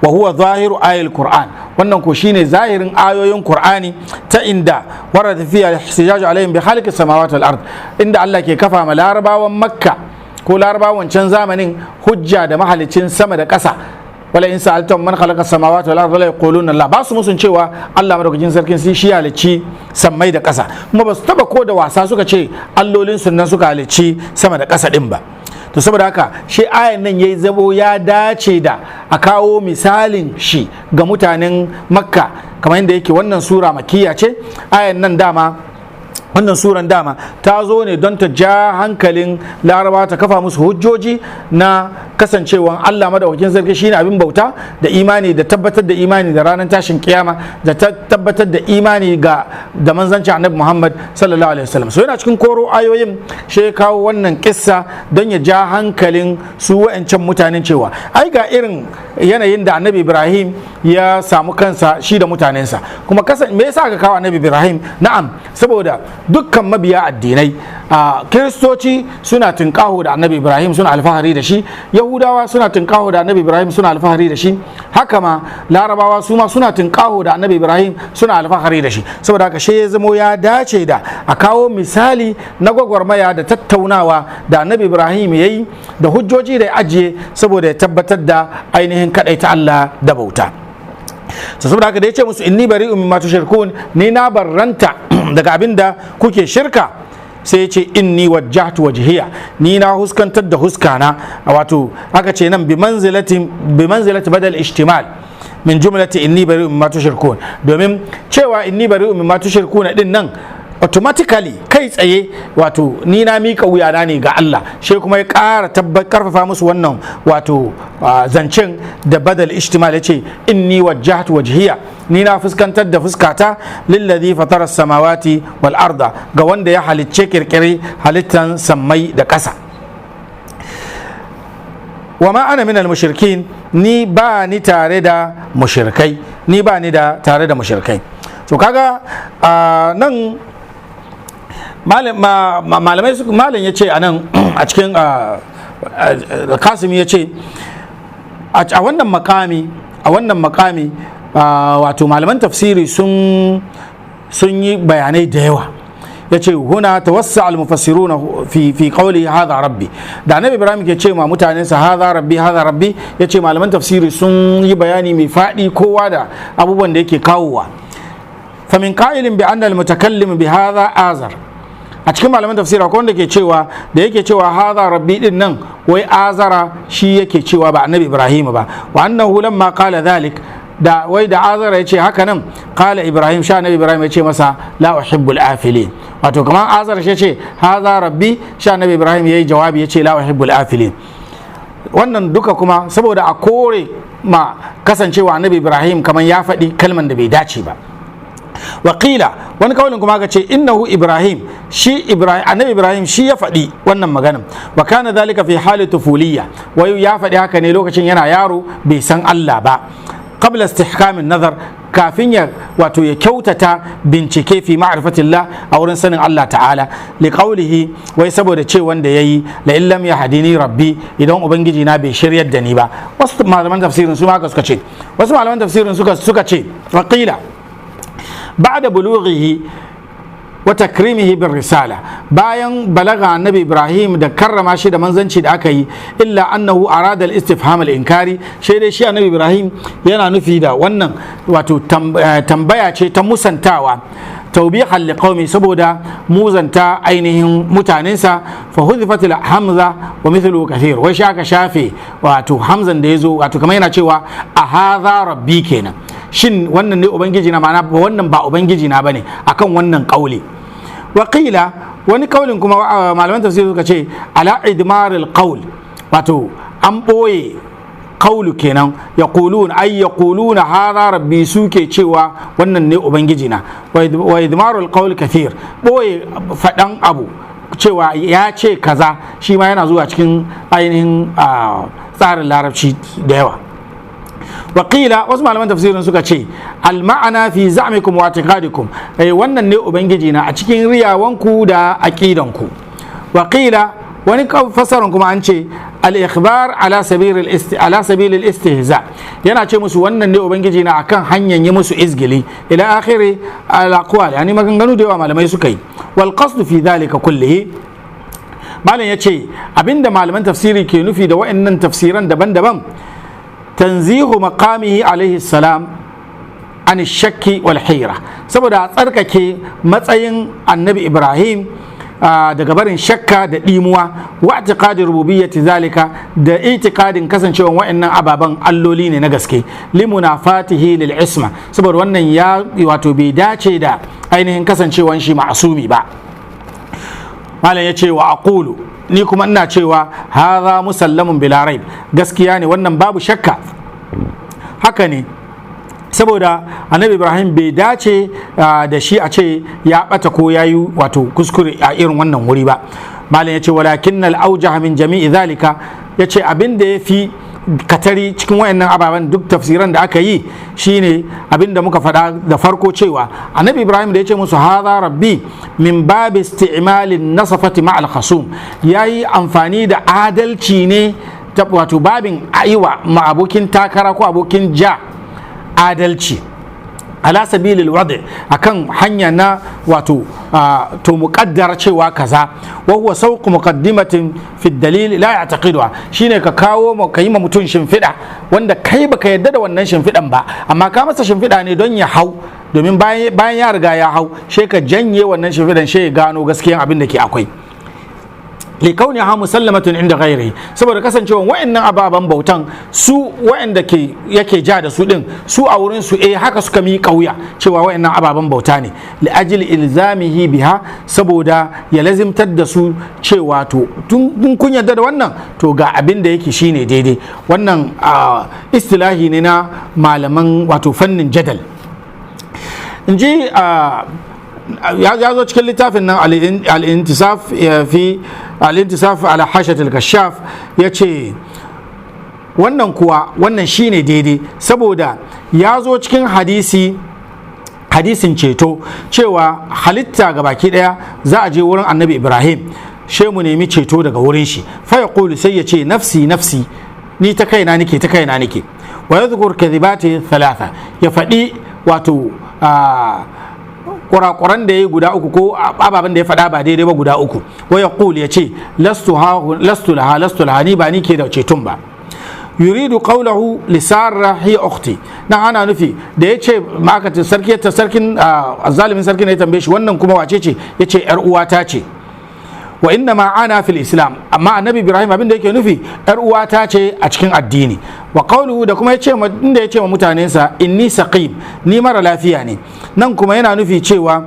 [SPEAKER 2] Wa huwa zahiru ayil Qur'an, wannan ko shine zahirin ayoyin Qur'ani, ta inda warada fiha ihtijaju alaihim bi khaliqi samawati wal ard, inda Allah ke kafa ma Larabawan Makka ko Larabawan can zamanin hujja da mahalicin sama da ƙasa. "Wala in sa'altum man khalaqa samawati wal arda la yaquluna Allah". Ba su musun cewa Allah madaukakin sarkin shi halicci sammai da ƙasa, kuma ba su taba ko da wasa suka ce allolin sunan suka halicci sama da ƙasa din ba. To, saboda haka shi ayan nan yayi zabo ya dace da a kawo misalin shi ga mutanen Makka, kamar yadda yake wannan sura makiya ce. Ayan nan dama Wannan suran dama ta zo ne don ta ja hankalin Laraba, ta kafa musu hujjoji na kasancewan Allah Madaukakin Sarki shine abin bauta, da imani, da tabbatar da imani da ranar tashin kiyama, da tabbatar da imani ga da manzancin Annabi Muhammad sallallahu alaihi wasallam. So yana cikin koro ayoyin, shi ya kawo wannan kissa don ya ja hankalin su wa'ancan mutanen cewa ai ga irin yanayin da Annabi Ibrahim ya samu kansa, shi da mutanensa. Kuma kasan me yasa aka kawo Annabi Ibrahim? Na'am, saboda dukkan mabiya addinai, a Kiristoci suna tunƙaho da Annabi Ibrahim, suna alfahari da shi. Yahudawa suna tunƙaho da Annabi Ibrahim, suna alfahari da shi. Haka ma Larabawa su ma suna tunƙaho da Annabi Ibrahim, suna alfahari da shi. Saboda haka shi ya zamo ya dace da a kawo misali na gwagwarmaya da tattaunawa da Annabi Ibrahim ya yi, da hujjoji da ya ajiye, saboda ya tabbatar da ainihin kaɗaita Allah da bauta. So saboda haka da ya ce musu "Inni bari'un mimma tushrikun", ni na barranta daga abin da kuke shirka, sai ya ce "Inni wajjahtu wajhiya", ni na huskantar da huskana. Wato aka ce nan bi manzilati badal ishtimal min jumlati "Inni bari'un mimma tushrikun", domin cewa "Inni bari'un mimma tushrikun" din nan automatically, kai tsaye, wato ni na miƙa wuyana ne ga Allah. Shi kuma ya ƙara karfafa musu wannan wato zancen da badal ishtimal, yace "Inni wajjahtu wajhiya", ni na fuskantar da fuskata, "Lillazi fatara samawati wal arda", ga wanda ya halicce, kirkire halittan sammai da ƙasa. "Wa ma ana minal mushrikin", ni ba ni tare da mushrikai, ni ba ni da tare da mushrikai. To kaga nan malamai, malam ya ce a nan a cikin Kasimi, ya ce a wannan makami wato malaman tafsiri sun yi bayanai da yawa. Ya ce "Huna tawassa al-mufassiruna fi qawli 'Hadha rabbi'." Da Annabi Ibrahim ke ce ma mutanensa "Hadha rabbi, hadha rabbi", ya ce malaman tafsiri sun yi bayani mai faɗi, kowa da abubuwan da yake kawowa. "Famin qa'ilin bi anna al-mutakallim bi hadha Azar". A cikin malaman tafsiri akwai wanda ke cewa da yake cewa "Hadha rabbi" din nan, wai Azara shi yake cewa, ba Annabi Ibrahim ba. "Wa annahu lamma qala dhalik", da wai da Azara ya ce haka nan, "Qala Ibrahim", sha Annabi Ibrahim ya ce masa "La uhibbul afilin". Wato kamar Azara shi ce "Hadha rabbi", sha Annabi Ibrahim yayi jawabi ya ce "La uhibbul afilin". Wannan duka kuma saboda a kore ma kasancewa Annabi Ibrahim kamar ya faɗi kalman da bai dace ba. Wakila, wani kaulin kuma aka ce "Innahu Ibrahim", shi Ibrahim, Annabi Ibrahim shi ya faɗi wannan maganan. "Wa kana dhalika fi hali tufuliyya", wai ya faɗi haka ne lokacin yana yaro, bai san Allah ba, "Qabla istihkamin nazar", kafin ya wato ya kyautata bincike, "Fi ma'rifatillah", a wurin sanin Allah ta'ala, "Liqaulihi", wai saboda ce wanda yayi "La in lam yahdini rabbi", idan ubangiji na bai shiryar da ni ba. Wasu malaman tafsirin su ma haka suka ce. Wasu malaman tafsirin suka ce "Waqila ba'da bulughihi wa takrimihi bir risala", bayan balaga Annabi Ibrahim da karrama shi da manzanci da aka yi. "Illa annahu arada al istifham al inkari", sai dai shi Annabi Ibrahim yana nufi da wannan wato tambaya ce ta musantawa, "Tawbihan liqaumi", saboda muzanta ainihin mutanensa. "Fa hudhifat al hamza wa mithluhu kathir", wai shi aka shafe wato hamzan da yazo, wato kamar yana cewa "A hadha rabbi" kenan, shin wannan ne ubangiji na? Ma'ana wannan ba ubangiji na bane, akan wannan kauli. Wakila, wani kaulin kuma malaman tafsir suka ce "Ala idmar al qawl", wato an boye kaulu kenan. "Yaqulun", ay "Yaquluna hadha rabbi", suke cewa wannan ne ubangiji na. "Wa idmarul qawl kathir", boye fadan abu cewa ya ce kaza, shi ma yana zuwa cikin ainihin tsarin Larabci da yawa. Wakila, wasu malaman tafsirin suka ce "Al ma'ana fi za'mikum wa i'tiqadikum", ai wannan ne ubangiji na a cikin riyawanku da aqidanku. Wakila, wani fasarin kuma an ce "Al ikhbar ala sabil al istihza", yana ce musu wannan ne ubangiji na akan hanyar yi musu izgili. Ila akhiri al aqwal, yani maganganu da yawa malamai suka yi. "Wal qasd fi dhalika kullihi", malam ya ce abinda malaman tafsiri ke nufi da wa'annan tafsiran daban-daban, "Tanzihu maqamihi alaihi salam an shakki wal hira", saboda a tsarkake matsayin Annabi Ibrahim daga barin shakka da ɗimuwa, "Wa i'tiqadi rububiyyati zalika", da itiqadin kasancewan wa'annan ababan alloli ne na gaske, "Limunafatihi lil isma", saboda wannan ya wato bai dace da ainihin kasancewan shi ma'asumi ba. Malam ya ce, wa aqulu, ni kuma ina cewa, hadha musallamun bila raib, gaskiya ne wannan, babu shakka haka ne, saboda Annabi Ibrahim bai dace da shi a ce ya bata ko ya yi wato kuskure a irin wannan wuri ba. Malam ya ce, walakin al-aujaha min jami'i zalika, ya ce abin da ya fi katari cikin wayannan ababen, duk tafsiran da aka yi, shine abin da muka faɗa da farko, cewa Annabi Ibrahim da ya ce musu hadha rabbi, min babi isti'malin nasafati ma'al khasum, yayi amfani da adalci ne, wato babin aiwa ma abokin takara ko abokin ja adalci, ala sabilil wadi, akan hanya na wato to muqaddara cewa kaza, wa huwa sawq muqaddimatin fi dalil la ya'taqiduha, shine ka kawo ka yi ma mutum shimfiɗa wanda kai baka yadda da wannan shimfiɗan ba, amma ka masa shimfiɗa ne don ya hau, domin bayan ya riga ya hau, sai ka janye wannan shimfiɗan, sai ya gano gaskiyan abin da ke akwai, likauniha musallamatun inda ghairi, saboda kasancewa wa'annan ababen bautan, su wa'anda ke yake ja da su din, su a wurin su haka suka mi kauya cewa wa'annan ababen bauta ne, li ajli ilzamihi biha, saboda ya lazimtar da su cewa to tun kun yarda da wannan, to ga abin da yake shine daidai. Wannan istilahi ne na malaman wato fannin jadal. In ji ya zo cikin littafin nan al-intisaf fi al-intisaf ala hashatil kashaf, ya ce wannan kuwa wannan shine daidai, saboda ya zo cikin hadisi, hadisin ceto, cewa halitta ga baki daya za a je wurin Annabi Ibrahim, she mu nemi ceto daga wurin shi, fa yaqulu, sai ya ce, nafsi nafsi, ni ta kaina nake, ta kaina nake, wa yadhkur kadhibati thalatha, ya faɗi wato kurakuran da ya yi guda uku, ko ababen da ya faɗa ba daidai ba guda uku, wa ya ya ce, lastu laha, lastu laha, ni ba ni ke da ceton ba. Yuridu qawlahu li Sarra hiya ukhti, nan ana nufi da ya ce ma'akacin sarki ta sarkin zalimin sarkin ya tambaye shi, wannan kuma wace ce? Ya ce, yar uwata ce. Wa inna ma ana fil islam, amma Annabi Ibrahim abin da yake nufi, yar uwata ce a cikin addini. Wa qawluhu, da kuma yace inda yace wa mutanensa, inni saqim, ni mara lafiya ne, nan kuma yana nufi cewa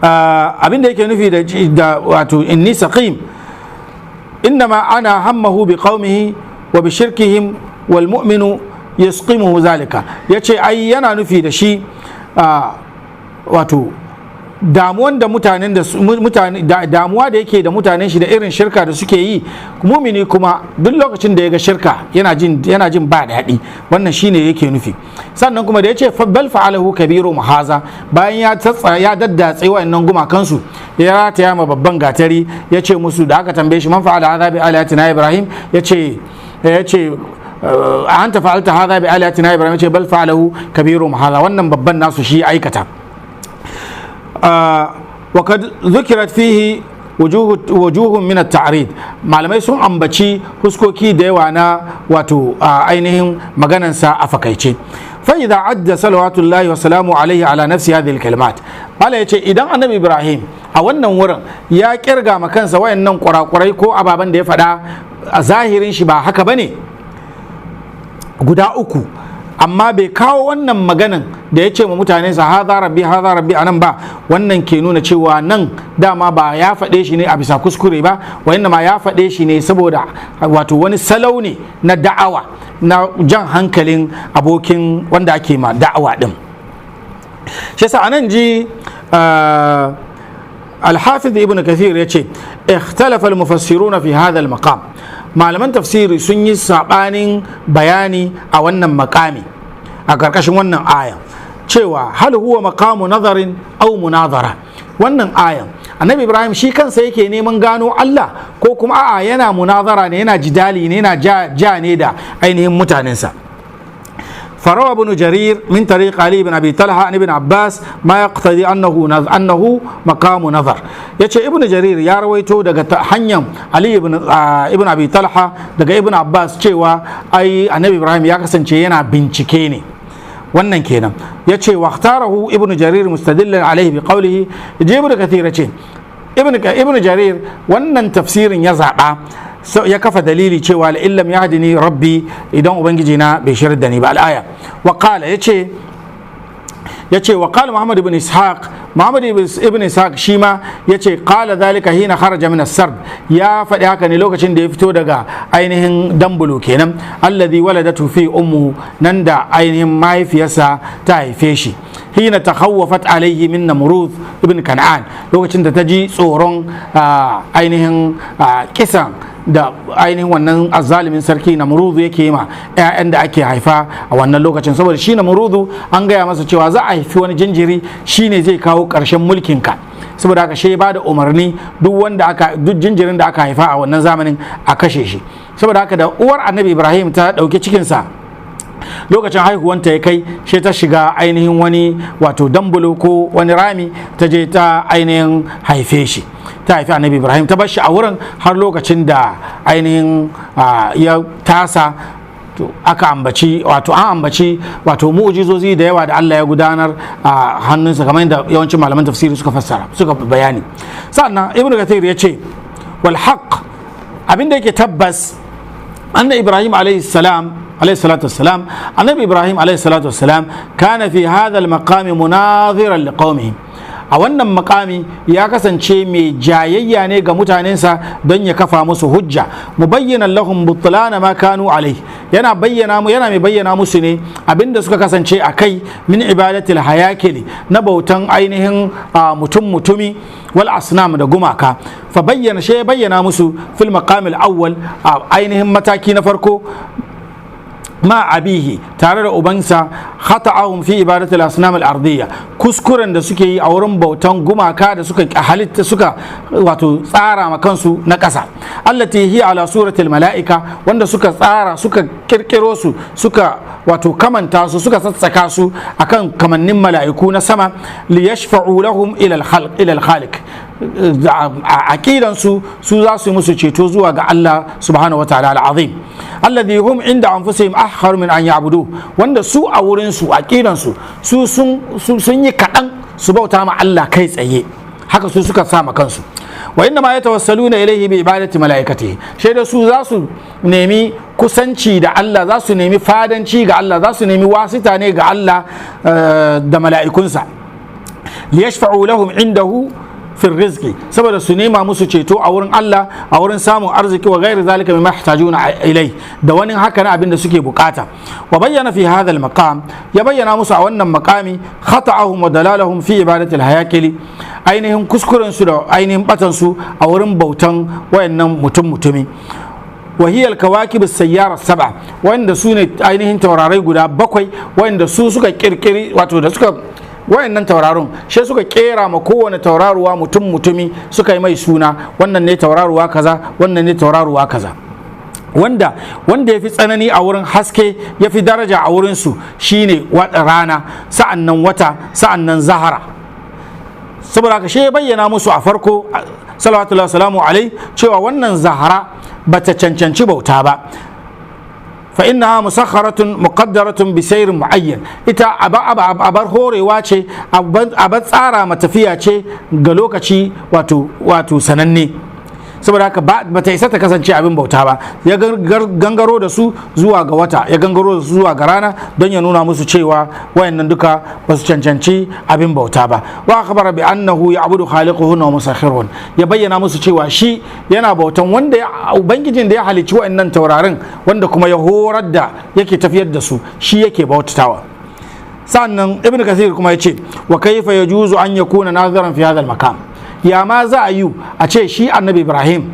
[SPEAKER 2] abin da yake nufi da wato inni saqim, inna ma ana hammahu bi qaumihi wa bi shirkihim, wal mu'minu yasqimuhu zalika, yace ai yana nufi da shi wato damuwan da mutanen da mutane, damuwa da yake da mutanen shi da irin shirka da suke yi. Mumini kuma duk lokacin da ya ga shirka yana jin ba daɗi. Wannan shine yake nufi. Sannan kuma da yace bal fa'alahu kabiru haza, bayan ya tsatsa ya daddatse wayannan gumakansu, ya rataya ma babban gatari, ya ce musu, da aka tambaye shi, man fa'ala hadha bi alihatina Ibrahim? Yace anta fa'alta hadha bi alihatina Ibrahim? Yace bal fa'alahu kabiru hadha, wannan babban nasu shi aikata. وقد ذكرت فيه وجوه من التعريض, malamai sun ambaci huskoki da yawa na wato ainihin maganansa a fakaice. فإذا عد صلوات الله وسلامه عليه على نفسه هذه الكلمات, mala yace idan Annabi Ibrahim a wannan wurin ya kirga ma kansa wayannan kurakurai ko ababen da ya faɗa a zahirin shi ba haka bane guda uku, amma bai kawo wannan maganan da ya ce ma mutane sa haza rabbi, haza rabbi anan ba, wannan ke nuna cewa nan dama ba ya faɗe shi ne a bisa kuskure ba, wa ma ya faɗe shi ne saboda wato wani salau ne na da'awa, na jan hankalin abokin wanda ake ma da'awa din. Shi yasa anan ji الحافظ ابن كثير يقول اختلف المفسرون في هذا المقام, malaman tafsiri sun yi sabanin bayani a wannan makami, a karkashin wannan aya, cewa hal huwa maqamu nazarin aw munazara? Wannan ayan, Annabi Ibrahim shi kansa yake neman gano Allah, ko kuma a'a, yana munazara ne, yana jidali ne, yana ja ne da ainihin mutanensa? فروى ابن جرير من طريق علي بن ابي طلحه عن ابن عباس ما يقتضي انه مقام نظر. Yace Ibn Jarir ya rawaito daga hanyar Ali ibn Abi Talha daga Ibn Abbas cewa ai Annabi Ibrahim ya kasance yana bincike ne. Wannan kenan. Yace waqtarahu Ibn Jarir mustadillan alaihi bi qawlihi. Ibn Kathir yace Ibn Jarir wannan tafsirin ya zaba, ya kafa dalili cewa la illam yahdini rabbi, idan ubangiji na bai shirar da ni ba, al-aya. Wa qala, yace wa qala Muhammad ibn Ishaq Muhammad ibn Ishaq shi ma yace qala dhalika hina kharaja min as-sard, ya faɗi haka ne lokacin da ya fito daga ainihin dambulo kenan, alladhi waladatu fi ummuhu, nan da ainihin mahaifiyarsa ta haife shi, hina takhawwafat alaihi min Namrud ibn Kan'an, lokacin da ta ji tsoron ainihin kisan da ainihin wannan azalimin sarki Namrudu yake yi ma 'ya'yan da ake haifa a wannan lokacin. Saboda shi Namrudu an gaya masa cewa za a haifi wani jinjiri, shine zai kawo ƙarshen mulkinka. Saboda haka shi ba da umarni duk wanda aka duk jinjirin da aka haifa a wannan zamanin a kashe shi. Saboda haka da uwar Annabi Ibrahim ta ɗauki cikinsa, lokacin haihuwanta ya kai, shi ta shiga ainihin wani wato dambulo ko wani rami, ta je ta ainihin haife shi, ta haifi Annabi Ibrahim, ta bar shi a wurin har lokacin da ainihin ya tasa. To aka ambaci, wato an ambaci wato mu'jizozi da yawa da Allah ya gudanar a hannunsa, kamar yadda yawancin malaman tafsiri suka fassara, suka bayani. Sannan Ibnu Kathir ya ce wal haqq, abinda yake tabbas, anna Ibrahim alayhi salam, عليه الصلاة والسلام، النبي إبراهيم عليه الصلاة والسلام كان في هذا المقام مناظرا لقومه. A wannan makami ya kasance mai jayayya ne ga mutanensa don ya kafa musu hujja, mubayyinan lahum butlana ma kanu alai, yana bayyana mu yana mai bayyana musu ne abinda suka kasance a kai, min ibadatil hayakili, na bautan ainihin mutum mutumi, wal asnam, da gumaka. Fa bayyana, shi ya bayyana musu, fil maqamil awwal, a ainihin mataki na farko, ma abihi, tare da ubansa, khata'ahum fi ibadati al-asnam al-ardiyya, kuskuren da suke yi a wurin bautan gumaka da suka halitta, suka wato tsara ma kansu na ƙasa, allati hiya ala suratil mala'ika, wanda suka tsara, suka kirkiro su, suka wato kamanta su, suka sassaka su akan kamannin mala'iku na sama, liyashfa'u lahum ila al-khalq, ila al-khaliq. A aqidan su, su za su yi musu ceto zuwa ga Allah subhanahu wa ta'ala al-azim, alladhi hum inda anfusihim ahqaru min an ya'budu, wanda su a wurin su, aqidan su, su sun yi kaɗan su bauta ma Allah kai tsaye. Haka su suka sa ma kansu. Wa inna ma yatawassaluna ilayhi bi ibadati malaikatihi, shaida su za su nemi kusanci da Allah, za su nemi fadanci ga Allah, za su nemi wasita ne ga Allah da mala'ikunsa, liyashfa'u lahum indahu fi rizqi, saboda su nema musu ceto a wurin Allah a wurin samun arziki, wa ghairi zalika mimma yahtajuna ilai, da wani haka na abin da suke bukata. Wa bayyana fi hadha al-maqam, ya bayyana musu a wannan maqami, khata'ahum wa dalalahum fi ibadati al-hayakili, ainihin kuskuren su da ainihin batan su a wurin bautan wayannan mutum mutumi, وهي الكواكب السيارة السبعة, wanda su ne ainihin taurarai guda bakwai, wanda su suka kirkiri, wato da suka wayannan tauraron shi suka kera ma kowane tauraruwa mutum mutumi, suka yi mai suna, wannan ne tauraruwa kaza, wannan ne tauraruwa kaza, wanda ya fi tsanani a wurin haske, ya fi daraja a wurinsu, shine rana, sa'annan wata, sa'annan zahara. Saboda haka shi ya bayyana musu a farko, salawatullahi salamu alai, cewa wannan zahara bata cancanci bauta ba, fa innaha musakharatun muqaddaratun bi sayrin muayyan, ita abar horewa ce, abar tsara matafiya ce ga lokaci wato sananne. Saboda haka ba ta isa ta kasance abin bauta ba. Ya gangaro da su zuwa ga wata, ya gangaro da su zuwa ga rana, don ya nuna musu cewa wayannan duka ba su cancanci abin bauta ba. Wa akhbara bi annahu ya'budu khaliquhunna wa musakhirun, ya bayyana musu cewa shi yana bautan wanda ubangijin da ya halicci wayannan taurarin, wanda kuma ya horar da yake tafiyar da su, shi yake bautatawa. Sannan Ibn Kathir kuma ya ce wa kaifa yajuzu an yakuna naziran fi hadha al-maqam, ya ma za a yi a ce shi Annabi Ibrahim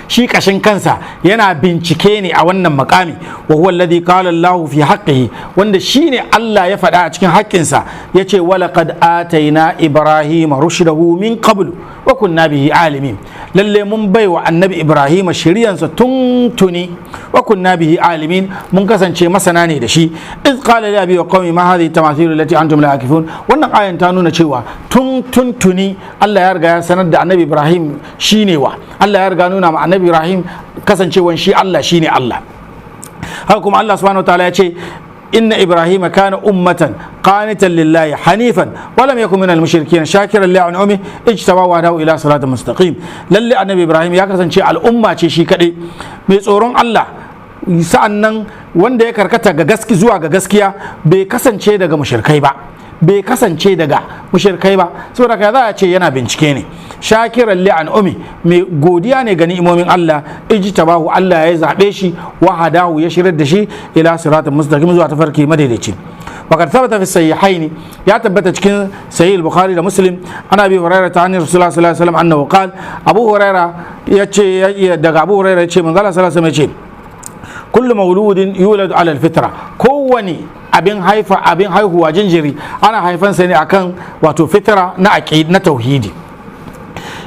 [SPEAKER 2] shi kashin kansa yana bincike ne a wannan makami? Wa huwa alladhi qala Allahu fi haqqihi, wanda shine Allah ya faɗa a cikin haƙƙinsa, yace wa laqad ataina Ibrahima rushdahu min qablu wa kunna bihi alimin, lalle mun baiwa Annabi Ibrahim shiriyansa tun tuni, wa kunna bihi alimin, mun kasance masana ne da shi, iz qala li abi wa qaumi ma hadhihi tamathil allati antum la akifun. Wannan ayan ta nuna cewa tun tun tuni Allah ya riga ya sanar da Annabi Ibrahim shine wa Allah ya riga nuna ma Annabi Ibrahim kasancewan shi Allah shine Allah. Haka kuma Allah subhanahu wataala ya ce inna Ibrahima kana ummatan qanitan lillahi hanifan wa lam yakun minal mushrikin shakiran li an'ami ijtaba wa hadahu ila siratin mustaqim. Lalle Annabi Ibrahim ya kasance al'umma ce shi kadai, mai tsoron Allah, sa'annan wanda ya karkata ga gaski zuwa ga gaskiya, bai kasance daga mushrikai ba, Bai kasance daga mushrikai ba. Saboda ka za a ce yana bincike ne. Shakiran li umi, mai godiya ne ga ni'imomin Allah. Ijtabahu, Allah ya zabe shi, wa hadahu, ya shirar da shi, ila siratal mustaqim, zuwa tafarki madaidaici. وقد ثبت في الصحيحين، يا تبت cikin sahih al-Bukhari da Muslim، ana Abi Hurairah ta hanyar Rasulullah sallallahu alaihi wasallam annahu qala. Abu Hurairah yace, daga Abu Hurairah yace, manzo Allah sallallahu alaihi wasallam yace: kullu mauludin yuladu ala al-fitra. Kowani abin haifa, abin haihuwa, jinjiri, ana haifansa ne akan wato fitra na aqid, na tauhidi.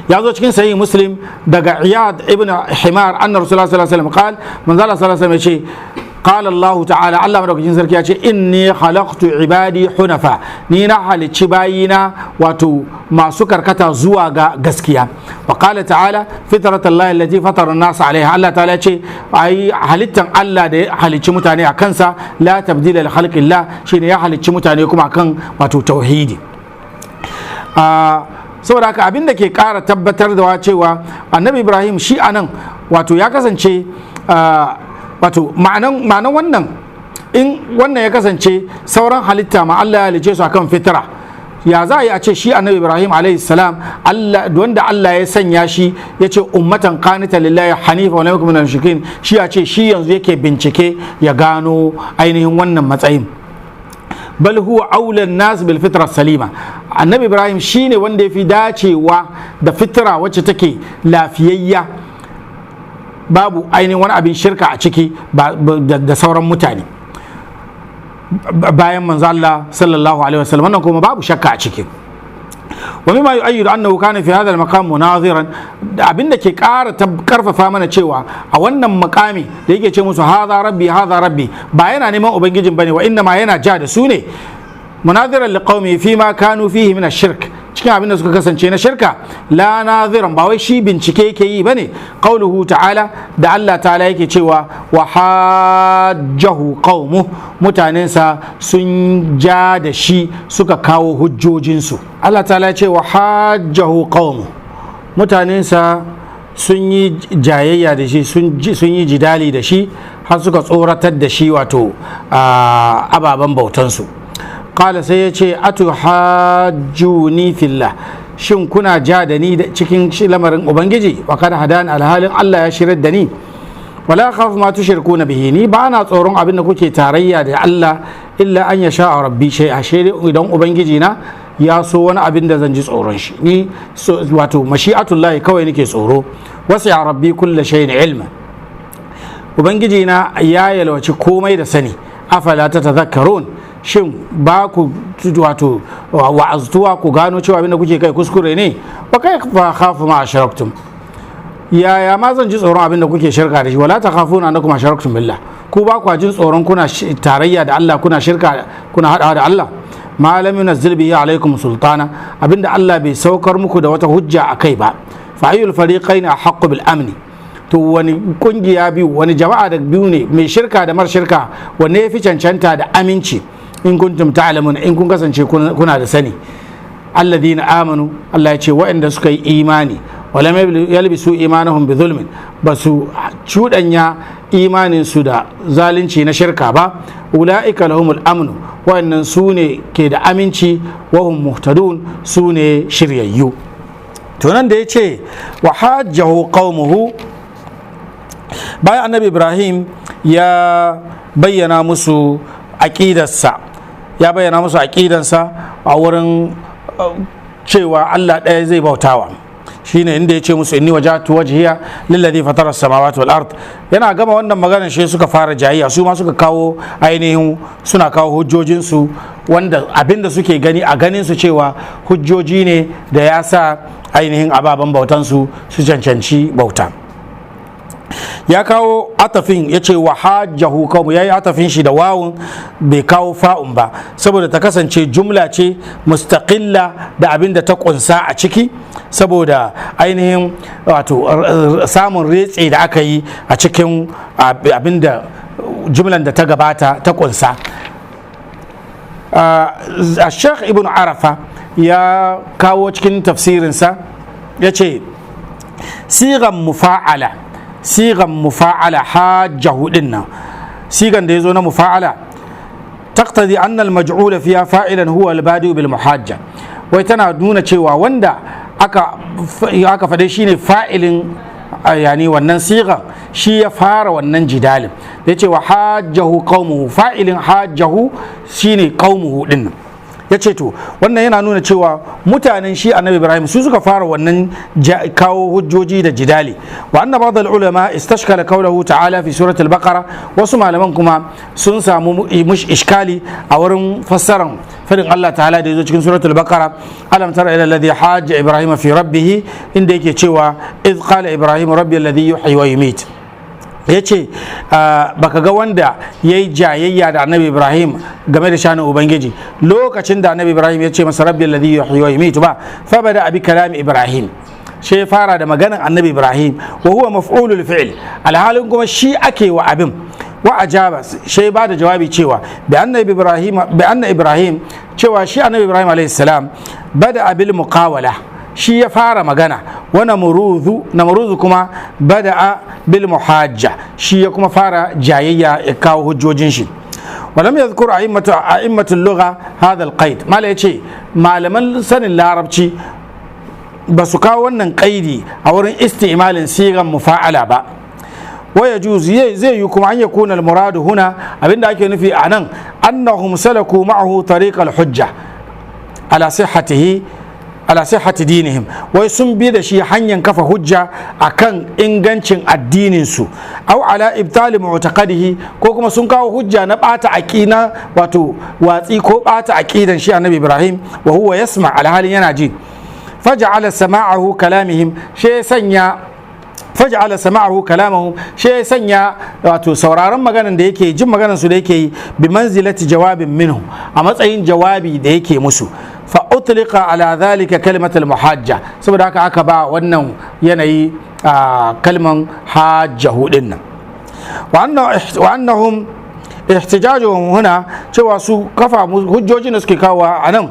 [SPEAKER 2] Ya zo cikin sahih Muslim daga Iyad ibn Himar anna Rasulullah sallallahu alaihi wasallam qala, manzo Allah sallallahu alaihi wasallam yace: قال الله تعالى، Allah madaukakin sarki ya ce: inni khalaqtu ibadi hunafa, ni na halicci bayina wato masu karkata zuwa ga gaskiya. Wa qala ta'ala: fitratallahi allati fatara an-nas alaiha. Allah ta'ala ce ai halittan Allah da ya halicci mutane a kansa, la tabdila li khalqillah, shine ya halicci mutane kuma akan wato tauhidi. Saboda haka abin da ke kara tabbatar da cewa Annabi Ibrahim shi anan wato ya kasance, wato ma'anan wannan, in wannan ya kasance sauran halitta ma Allah ya halice su akan fitra, ya za a yi a ce shi Annabi Ibrahim alayhi salam, Allah wanda Allah ya sanya shi ya ce ummatan qanita lillahi hanifa wa lam yakun minal mushrikin, shi ya ce shi yanzu yake bincike ya gano ainihin wannan matsayin? Bal huwa aula nas bil fitra salima. Annabi Ibrahim shine wanda ya fi dacewa da fitra wacce take lafiyayya, babu ainihin wani abin shirka a ciki da sauran mutane bayan manzo Allah sallallahu alaihi wasallam. Wannan kuma babu shakka a ciki. Wa mimma yu'ayyidu annahu kana fi hadha al-maqam munaziran, abinda ke ƙara karfafa mana cewa a wannan makami da yake ce musu hadha rabbi, hadha rabbi, ba yana neman ubangijin bane, wa inna ma yana ja da su ne, munaziran liqaumi fi ma kanu fihi min ash-shirk, cikin abin da suka kasance na shirka. La naziran, ba wai shi bincike yake yi bane. Qauluhu ta'ala, da Allah ta'ala yake cewa: wa hajjahu qaumu, mutanensa sun ja da shi, suka kawo hujjojinsu. Allah ta'ala ya ce: wa hajjahu qaumu, mutanensa sun yi jayayya da shi, sun yi jidali da shi, har suka tsoratar da shi wato ababen bautansu. Kala, sai ya ce: atuhajjuni fillah, shin kuna ja da ni cikin lamarin ubangiji? Wa kad hadani, alhalin Allah ya shirar da ni. Wala khaf ma tushrikuna bihi, ni ba na tsoron abin da kuke tarayya da Allah, illa an yasha rabbi shay'a, idan ubangiji na ya so wani abin da zan ji tsoron shi. Ni wato mashi'atullahi kawai nake tsoro. Wasi'a rabbi kulla shay'in ilma, ubangiji na ya yalwaci komai da sani. Afala tatadhakkarun, shin ba ku wato wa'aztuwa ku gano cewa abin da kuke kai kuskure ne? Wa kai fa khafu ma ashraktum, yaya ma zan ji tsoron abin da kuke shirka da shi? Wala takhafuna annakum ashraktum billah, ku ba ku jin tsoron kuna tarayya da Allah, kuna shirka, kuna hadawa da Allah, ma lam yunzil bihi alaikum sultana, abinda Allah bai saukar muku da wata hujja akai ba. Fa ayyul fariqaini ahqqu bil amni, to wani kungiya biyu, wani jama'a da biyu ne, mai shirka da mar shirka, wanne ya fi cancanta da aminci? In kuntum ta'lamun, in kun kasance kuna da sani. Alladhina amanu, Allah ya ce waɗanda suka yi imani, walam yalbisu imanahum bi zulmin, ba su cuɗanya imanin su da zalunci na shirka ba, ula'ika lahumul amnu, waɗannan su ne ke da aminci, wa hum muhtadun, su ne shiryayyu. To nan da ya ce wa hajjahu qaumuhu, bayan Annabi Ibrahim ya bayyana musu aƙidarsa, ya bayyana musu aƙidansa a wurin cewa Allah ɗaya zai bautawa, shine inda ya ce musu: inni wajjahtu wajhiya lilladhi fatara samawati wal ard. Yana gama wannan maganar shi suka fara jayayya, su ma suka kawo ainihin, suna kawo hujjojinsu, wanda abinda suke gani a ganin su cewa hujjoji ne da ya sa ainihin ababen bautansu su cancanci bauta. Ya kawo atafin, ya ce wa hajjahu qaumu, ya yi atafin shi da wawun, bai kawo fa'un ba, saboda ta kasance jumla ce mustaqilla da abin da ta kunsa a ciki, saboda ainihin wato samun retse da aka yi a cikin abin da jumlan da ta gabata ta kunsa. A Sheikh Ibn Arafa ya kawo cikin tafsirinsa, ya ce sigan mufa'ala, sigan mufa'ala, hajjahu din nan, sigan da ya zo na mufa'ala. Taqtadi anna al-maj'ula fiha fa'ilan huwa al-badi bil muhajja, wai tana nuna cewa wanda aka fade shine fa'ilin, yani wannan sigan shi ya fara wannan jidalin da ya ce wa hajjahu qaumuhu. Fa'ilin hajjahu shine qaumuhu din. Ya ce to wannan yana nuna cewa mutanen shi Annabi Ibrahim su suka fara wannan kawo hujjoji da jidali. Wa anna ba'd al-ulama istashkala qawluhu ta'ala fi surat al-Baqara. Wasu malaman kuma sun samu mush iskali a wurin fassaran fadin Allah ta'ala da yazo cikin Suratul Baqara: "Alam tara ila alladhi hajja Ibrahim fi rabbih", inda yake cewa: "Idh qala Ibrahim rabbi alladhi yuhyi wa yumit". Ya ce baka ga wanda ya yi jayayya da Annabi Ibrahim game da shanin Ubangiji lokacin da Annabi Ibrahim ya ce masa: "Rabbi alladhi yuhyi wa yumitu" ba? Fa bada abi kalami Ibrahim, shi ya fara da maganan Annabi Ibrahim, wa huwa maf'ulul fi'l, alhalin kuma shi ake wa abin. Wa ajaba, shi ba da jawabi cewa bi anna Ibrahim, cewa shi Annabi Ibrahim alayhi salam, bada bil muqawala, shi ya fara magana. Wa Namuruzu, Namuruzu kuma bada'a bil muhajja, shi ya kuma fara jayayya, ya kawo hujjojin shi. ولم يذكر أئمة اللغة هذا القيد. ما yace malaman sanin Larabci ba su kawo wannan kaidi a wurin isti'malin sigan mufa'ala ba. Wa yajuz, zai yi kuma, an yakuna al-muradu huna, abinda ake nufi a nan, annahum salaku ma'ahu tariq al-hujja ala sihhatihi, ala sihhati dinihim, wai sun bi da shi hanyar kafa hujja akan ingancin addinin su, aw ala ibtali mu'taqadihi, ko kuma sun kawo hujja na bata aqina, wato watsi ko bata aqidan shi Annabi Ibrahim. Wa huwa yasma, alhalin yana ji. Faj'ala sama'ahu kalamihim, shi sanya faj'ala sama'ahu kalamahum, shi ya sanya wato sauraron maganan da yake jin, maganan su da yake yi, bi manzilati jawabin minhu, a matsayin jawabi da yake musu. Fa utliqa ala dhalika kalimat al muhajja, saboda haka aka ba wannan yanayi a kalman hajjahu din nan. Wa annahum ihtijajuhum huna, cewa su kafa hujjojin da suke kawo a nan,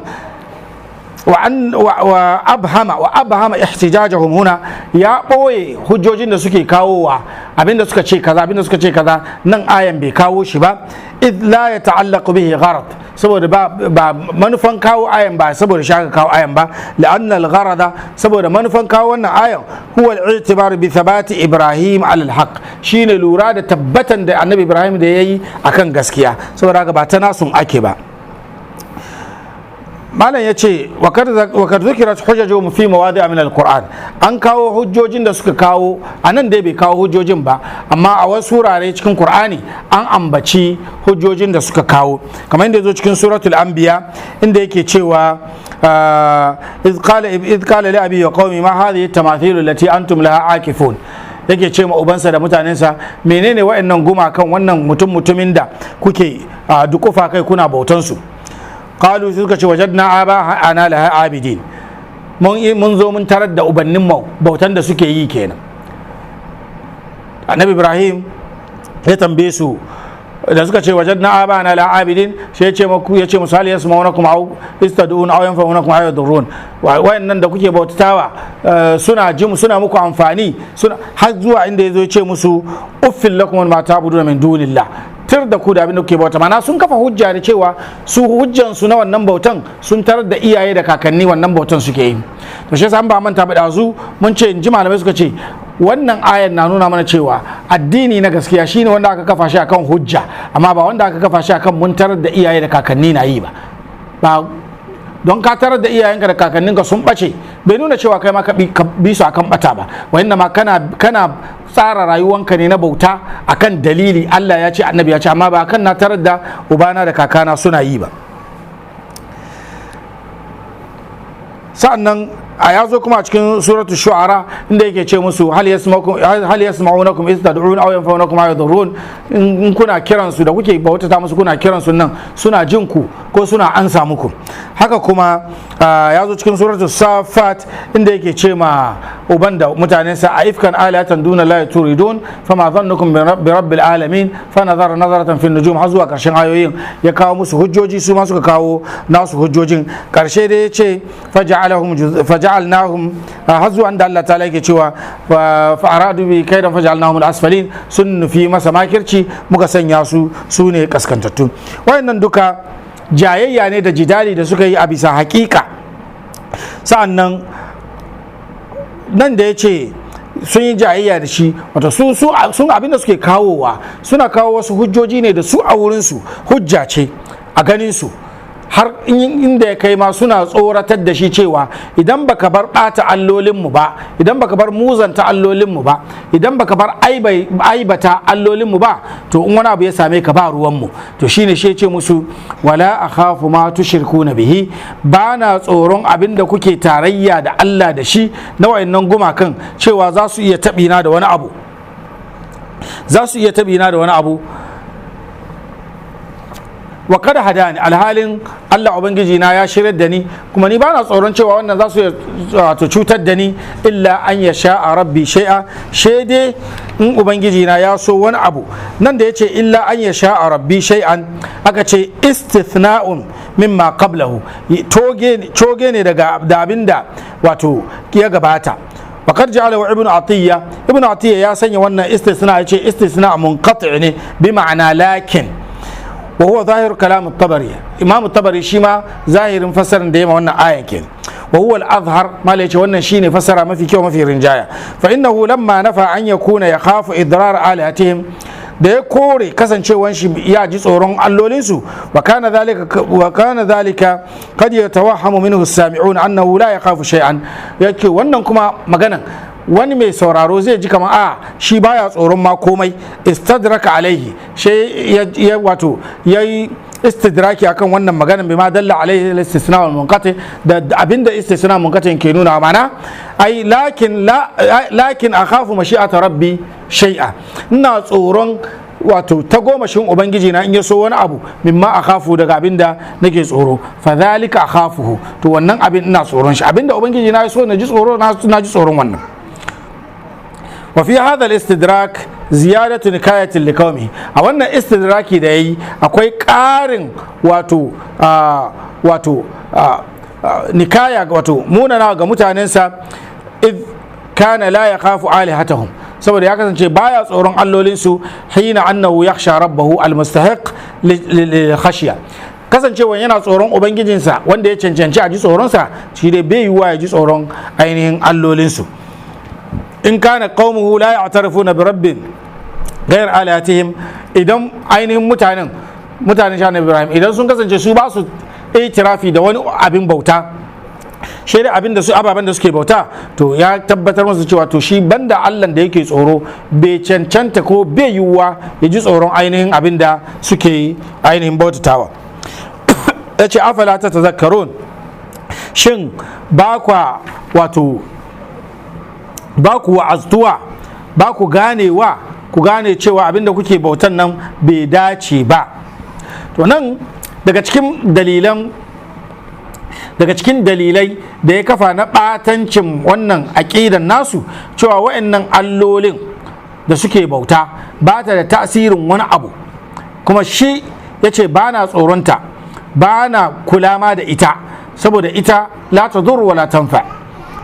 [SPEAKER 2] wa abhama ihtijajahum huna, ya ɓoye hujjojin da suke kawowa, abinda suka ce kaza, abinda suka ce kaza, nan ayan bai kawo shi ba. Id la yata'allaqu bihi gharad, saboda ba manufan kawo ayan ba, saboda shi aka kawo ayan ba. La'anna al-gharada, saboda manufan kawo wannan ayan, huwa al-i'tibar bi thabati Ibrahim ala al-haq, shine lura da tabbatan da Annabi Ibrahim da yayi akan gaskiya. Saboda haka ba ta nasun ake ba. Malam ya ce: wa kad zukirat hujjajuhum fi mawadi'a min al-Qur'an. An kawo hujjojin da suka kawo a nan dai bai kawo hujjojin ba, amma a wasu wurare cikin Qur'ani an ambaci hujjojin da suka kawo, kamar inda yazo cikin Suratul Anbiya, inda yake cewa: "إذ قال لأبيه وقومه ما هذه التماثيل التي أنتم لها عاكفون". Yake ce ma ubansa da mutanensa: menene wa'annan gumakan, wannan mutum mutumin da kuke dukufa kai kuna bautansu? Qalu, suka ce: "Wajadna aba'ana laha abidin", mun zo mun tarar da ubannin mu bautan da suke yi kenan. Annabi Ibrahim ya tambaye su, da suka ce: "Wajadna aba'ana laha abidin", sai ya ce muku, ya ce musu: "Hal yasma'unakum aw istad'un aw yanfa'unakum aw yadurrun? Wayannan da kuke bautatawa suna ji, suna muku amfani, suna?" Har zuwa inda yazo ya ce musu: "Uffil lakum ma ta'buduna min dunillah", tir da ku da abin da kuke bauta. Mana sun kafa hujja da cewa su hujjan su na wannan bautan, sun tarar da iyaye da kakanni wannan bautan suke yi. To shi yasa an ba manta ba, dazu mun ce, in ji malamai suka ce, wannan ayan na nuna mana cewa addini na gaskiya shine wanda aka kafa shi akan hujja, amma ba wanda aka kafa shi akan mun tarar da iyaye da kakanni na yi ba. Ba don ka tarar da iyayenka da kakanninka sun bace, bai nuna cewa kai ma ka bi su akan bata ba. Wa ma kana tsara rayuwanka ne na bauta akan dalili, Allah ya ce, Annabi ya ce, amma ba akan na tarar da ubana da kakana suna yi ba. Sa'annan a ya zo kuma a cikin Suratul Shu'ara, inda yake ce musu: "Hal yasma'unakum iz tad'un aw yanfa'unakum aw yadurrun?" In kuna kiran su da kuke bautata musu, kuna kiran su nan, suna jin ku ko suna ansa muku? Haka kuma ya zo cikin Suratul Safat, inda yake ce ma uban da mutanensa: "A ifkan alihatan duna la turidun, fama dhannukum bi rabbil alamin, fa nazara nazaratan fi nujum", har zuwa karshen ayoyin. Ya kawo musu hujjoji, su ma suka kawo nasu hujjojin. Karshe dai ya ce: "Faja'ala Faja'alahum faja'alnahum, har zuwa inda Allah ta'ala yake cewa fa aradu bi kaidan faja'alnahum al-asfalin, sun nufi masa makirci, muka sanya su su ne kaskantattu. Wayannan duka jayayya ne da jidali da suka yi a bisa hakika. Sa'annan nan da ya ce sun yi jayayya da shi, wato su sun abinda suke kawowa, suna kawo wasu hujjoji ne da su a wurinsu hujja ce a ganin su, har inda ya kai ma suna tsoratar da shi cewa idan baka bar ɓata allolinmu ba, idan baka bar muzanta allolinmu ba, idan baka bar aibata allolinmu ba, to in wani abu ya same ka, ba ruwanmu. To shine shi ya ce musu: "Wala akhafu ma tushrikuna bihi", ba na tsoron abin da kuke tarayya da Allah da shi na wayannan gumakan, cewa za su iya taɓina da wani abu, za su iya taɓina da wani abu. "Wa qad hadani", alhalin Allah ubangiji na ya shirar da ni, kuma ni bana tsoron cewa wannan za su wato cutar da ni. "Illa an yasha rabbi shay'a", dai in ubangiji na ya so wani abu. Nan da yace "illa an yasha rabbi shay'an", aka ce istithna'un mimma qablahu, toge ne daga da abinda wato ya gabata. وقد جعله ابن عطية، ابن عطية ya sanya wannan istisna, yace istisna munqati ne bi ma'ana lakin. وهو ظاهر كلام الطبري، امام الطبري شيما ظاهر فسر da yema wannan ayan kenan. وهو الاظهر، ما ليش wannan shine fasara mafi kyau, mafi rinjaya. فانه لما نفى ان يكون يخاف اضرار الهتهم، da ya kore kasancewan shi ya ji tsoron allolinsu، وكان ذلك قد يتوهم منه السامعون انه لا يخاف شيئا، yake wannan kuma maganan wani mai sauraro zai ji kamar a shi baya tsoron ma komai. استدرك عليه، shi ya wato yayi istidraki akan wannan maganan بما دل عليه الاستثناء المنقطع، da abinda istisna munqati ke nuna mana, ai لكن لا لكن أخاف مشيئة ربي شيئا، ina tsoron wato ta gomashin ubangiji na in ya so wani abu، مما أخاف، daga abinda nake tsoro. فذلك أخافه، to wannan abin ina tsoron shi, abinda ubangiji na ya so na ji tsoro, na ji tsoron wannan. وفي هذا الاستدراك زيادة نكاية لقومه، a wannan istidraki da yayi akwai ƙarin wato nikaya, wato munana ga mutanensa. إذ كان لا يخاف آلهتهم، saboda ya kasance baya tsoron allolinsu، حين أنه يخشى ربه المستحق للخشية، kasancewa yana tsoron ubangijinsa wanda ya cancanci a ji tsoronsa, shi dai bai yiwuwa ya ji tsoron ainihin allolinsu. إن كان قومه لا يعترفون برب غير آلهتهم، idan ainihin mutanen sha Ibrahim idan sun kasance su ba su itirafi da wani abin bauta shi da abin da su ababen da suke bauta, to ya tabbatar musu cewa to shi banda Allah da yake tsoro, bai cancanta ko bai yiwuwa ya ji tsoron ainihin abin da suke ainihin bautatawa. Ya ce: "أفلا تتذكرون", shin ba kwa wato ba ku wa'aztuwa, ba ku ganewa, ku gane cewa abinda kuke bautan nan bai dace ba? To nan daga cikin dalilai da ya kafa na ɓatancin wannan aƙidan nasu, cewa wa'annan allolin da suke bauta ba ta da tasirin wani abu, kuma shi ya ce ba na tsoronta, ba na kula ma da ita, saboda ita لا تضر ولا تنفع،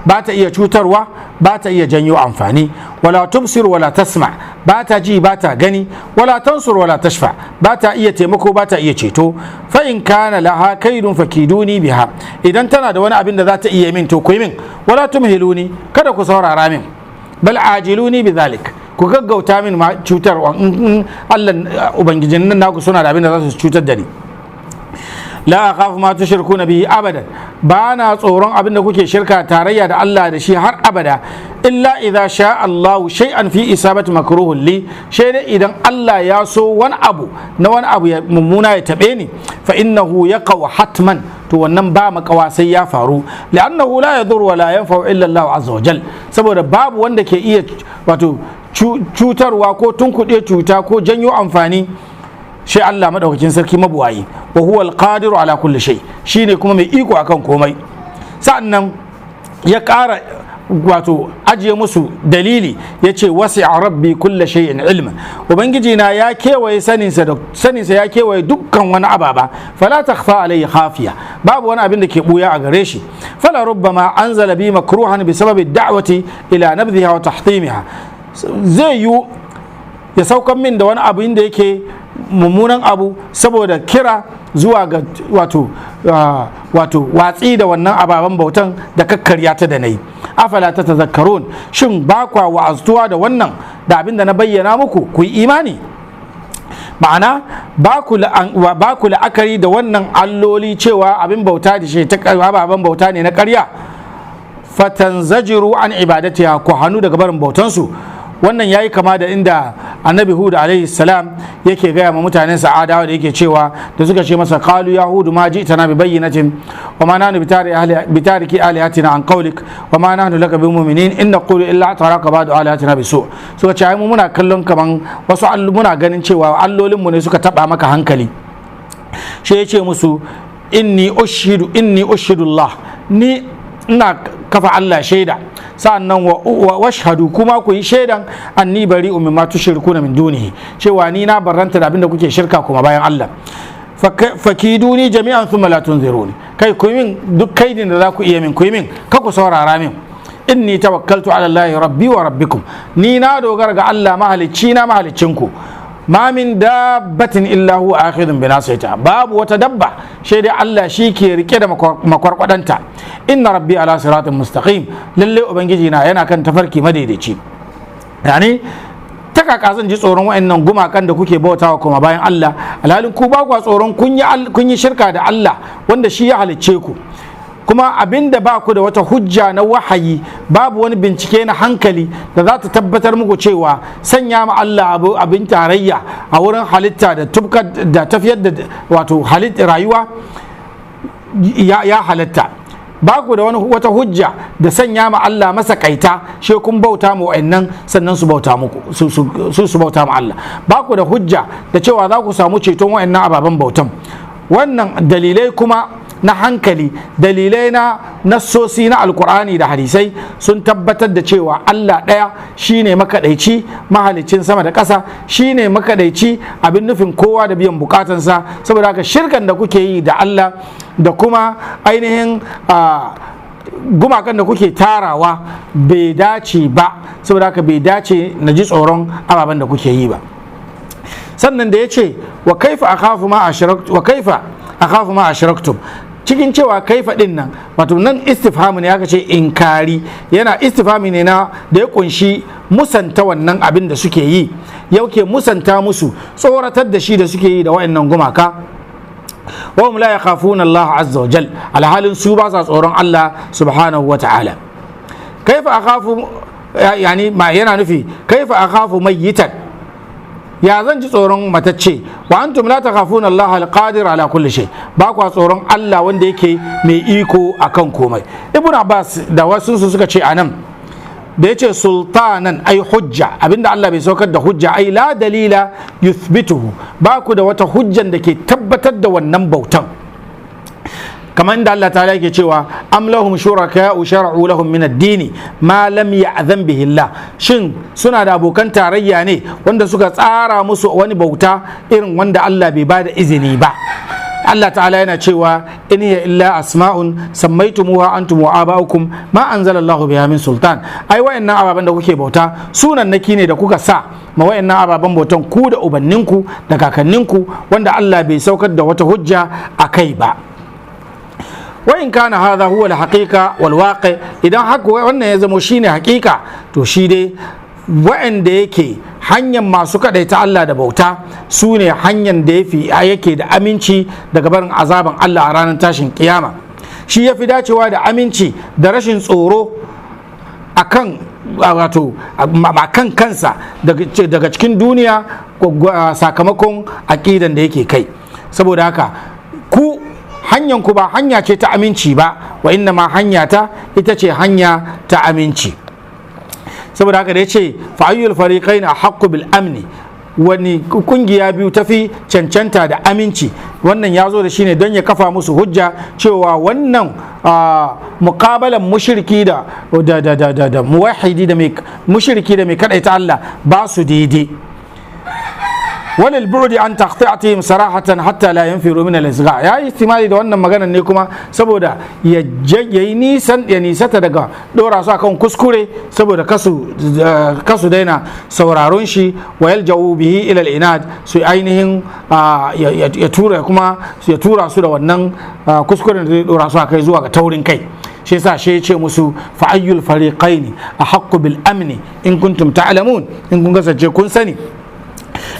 [SPEAKER 2] ba ta iya cutarwa, ba ta iya janyo amfani. ولا تبصر ولا تسمع، ba ta ji, ba ta gani. ولا تنصر ولا تشفع، ba ta iya taimako, ba ta iya ceto. فإن كان لها كيد فكيدوني بها، idan tana da wani abin da za ta iya min, to ku yi min. ولا تمهلوني، kada ku saurara min. بل عاجلوني بذلك، ku gaggauta min ma cutarwa in Allah ubangijin nan naku suna da abin da za su cutar da ni. "لا أخاف ما تشركون به أبدا", ba na tsoron abin da kuke shirka tarayya da Allah da shi har abada. "إلا إذا شاء الله شيئا في إصابة مكروه لي", sai dai idan Allah ya so wani abu na wani abu ya mummuna ya tabe ni. "فإنه يقع حتما", to wannan ba makawa sai ya faru. "لأنه لا يضر ولا ينفع إلا الله عز وجل", saboda babu wanda ke iya wato cutarwa ko tunkuɗe cuta ko janyo amfani shi Allah madaukakin sarki mabuwayi. "وهو القادر على كل شيء", shine kuma mai iko akan komai. Sa'annan ya ƙara Wato ajiye musu dalili, ya ce: "Wasi'a rabbi kulla shay'in ilma", ubangiji na ya kewaye saninsa da saninsa ya kewaye dukkan wani ababa. "Fala takhfa alayhi khafiya", babu wani abin da ke buya a gare shi. "Fala rubbama anzala bi makruhan bi sababi da'wati ila nabdhiha wa tahtimiha", zai yi ya saukan min da wani abu inda yake mummunan abu saboda kira zuwa ga wato watsi da wannan ababen bautan da kakkarya ta da na yi. "Afala ta tazakkarun", shin ba kwa wa'aztuwa da wannan da abin da na bayyana muku ku yi imani? Ma'ana, ba ku la'akari da wannan alloli cewa abin bauta da shi ta ababen bauta ne na karya? "Fatanzajiru an ibadatiha", ku hannu daga barin bautansu. Wannan yayi kama da inda Annabi Hud alaihi salam yake gaya ma mutanen Adawa, da yake cewa da suka ce masa: "Qalu ya Hud, ma ji'tana bi bayyinatin wa ma nahnu bi tariki alihatina an qawlik wa ma nahnu laka bi mu'minin, in naqulu illa taraka ba'du alihatina bi su'." Suka ce: "Ai mu muna kallon kaman wasu, muna ganin cewa allolin mu ne suka taba maka hankali." Shi ya ce musu: "Inni ushidu Allah", ni ina kafa Allah shaida, sa'annan "wa washhadu", kuma ku yi shaidan, "anni bari'un mimma tushrikuna min dunihi", cewa ni na barranta da abinda kuke shirka kuma bayan Allah. "Fakiduni jami'an thumma la tunziruni", kai, ku yi min duk kaidin da za ku iya min, ku yi min, ka ku saurara min. "Inni tawakkaltu ala Allah rabbi wa rabbikum", ni na dogara ga Allah, mahalicci na, mahaliccinku. "Ma min dabbatin illa huwa akhidun bi nasiyata", babu wata dabba sai dai Allah shi ke rike da makwarkwadanta. "Inna rabbi ala siratin mustaqim", lalle ubangiji na yana kan tafarki madaidaici. Yani, ta kaka zan ji tsoron wa'annan gumakan da kuke bautawa kuma bayan Allah, alhalin ku ba kwa tsoron kun yi shirka da Allah wanda shi ya halicce ku, kuma abinda ba ku da wata hujja na wahayi, babu wani bincike na hankali da za ta tabbatar muku cewa sanya ma Allah abu abin tarayya a wurin halitta da tubka da tafiyar da wato rayuwa ya halatta. Ba ku da wani wata hujja da sanya ma Allah masa kaita, she kun bauta ma wa'annan sannan su bauta muku, su bauta ma Allah. Ba ku da hujja da cewa za ku samu ceton wa'annan ababen bautan. Wannan dalilai kuma na hankali, dalilai na nassosi na Alkur'ani da hadisai sun tabbatar da cewa Allah ɗaya shine makaɗaici, mahalicin sama da ƙasa, shine makaɗaici, abin nufin kowa da biyan bukatansa. Saboda haka, shirkan da kuke yi da Allah da kuma ainihin gumakan da kuke tarawa bai dace ba. Saboda haka, bai dace na ji tsoron ababen da kuke yi ba. Sannan da ya ce: "Wa kaifa akhafu ma ashraktum", cikin cewa kaifa din nan, wato nan istifhamu ne, aka ce inkari, yana istifhami ne na da ya kunshi musanta wannan abin da suke yi, yauke musanta musu tsoratar da shi da suke yi da wa'annan gumaka. "Wa hum la yakhafuna Allah azza wa jal", alhalin su ba sa tsoron Allah subhanahu wa ta'ala. "Kaifa akhafu", yani ma yana nufi "kaifa akhafu mayyitan", ya zan ji tsoron matacce? "Wa antum la takhafuna Allah al-qadir ala kulli shay", ba kwa tsoron Allah wanda yake mai iko akan komai. Ibn Abbas da wasu su suka ce, anan da yace "sultanan", ai hujja, abinda Allah bai saukar da hujja, ai la dalila yuthbituhu, ba ku da wata hujjan da ke tabbatar da wannan bautan, kamar inda Allah ta'ala yake cewa: "Am lahum shuraka'u shara'u lahum min ad-dini ma lam ya'zan bihi Allah". Shin suna da abokan tarayya ne wanda suka tsara musu wani bauta irin wanda Allah bai bada izini ba? Allah ta'ala yana cewa: "In hiya illa asma'un sammaitumuha antum wa aba'ukum ma anzalallahu biha min sultan". Ai wayannan ababen da kuke bauta sunan naki ne da kuka sa ma wayannan ababen bautan, ku da ubanninku da kakanninku, wanda Allah bai saukar da wata hujja a kai ba. "Wa in kana hadha huwa al-haqiqa wal waqi", idan haka wannan ya zamo shine haqiqa, to shi dai wa'anda yake hanyar masu kadaita Allah da bauta su ne hanyar da yafi yake da aminci daga barin azaban Allah a ranar tashin kiyama. Shi ya fi dacewa da aminci da rashin tsoro akan wato akan kansa daga cikin duniya sakamakon aƙidan da yake kai. Saboda haka, ku hanyar ku ba hanya ce ta aminci ba, wa inna ma hanya ta ita ce hanya ta aminci. Saboda haka da ya ce: "Fa ayyul fariqain ahaqqu bil amni", Wani kungiya biyu tafi cancanta da aminci? Wannan ya zo da shi ne don ya kafa musu hujja cewa wannan mukabalan mushriki da muwahhidi da mai mushriki da mai kadaita Allah ba su daidai. وللبعد عن تخطئتهم صراحة حتى لا ينفروا من الإصغاء. Ya yi ihtimali da wannan maganar ne kuma saboda ya yi nisan, ya nisata daga dora su akan kuskure, saboda kasu daina sauraron shi. ويلجؤوا به إلى العناد, su ainihin ya tura kuma ya tura su da wannan kuskuren da zai dora su akai zuwa ga taurin kai. Shi yasa shi ya ce musu: فأي الفريقين أحق بالأمن إن كنتم تعلمون. In kun kasance kun sani,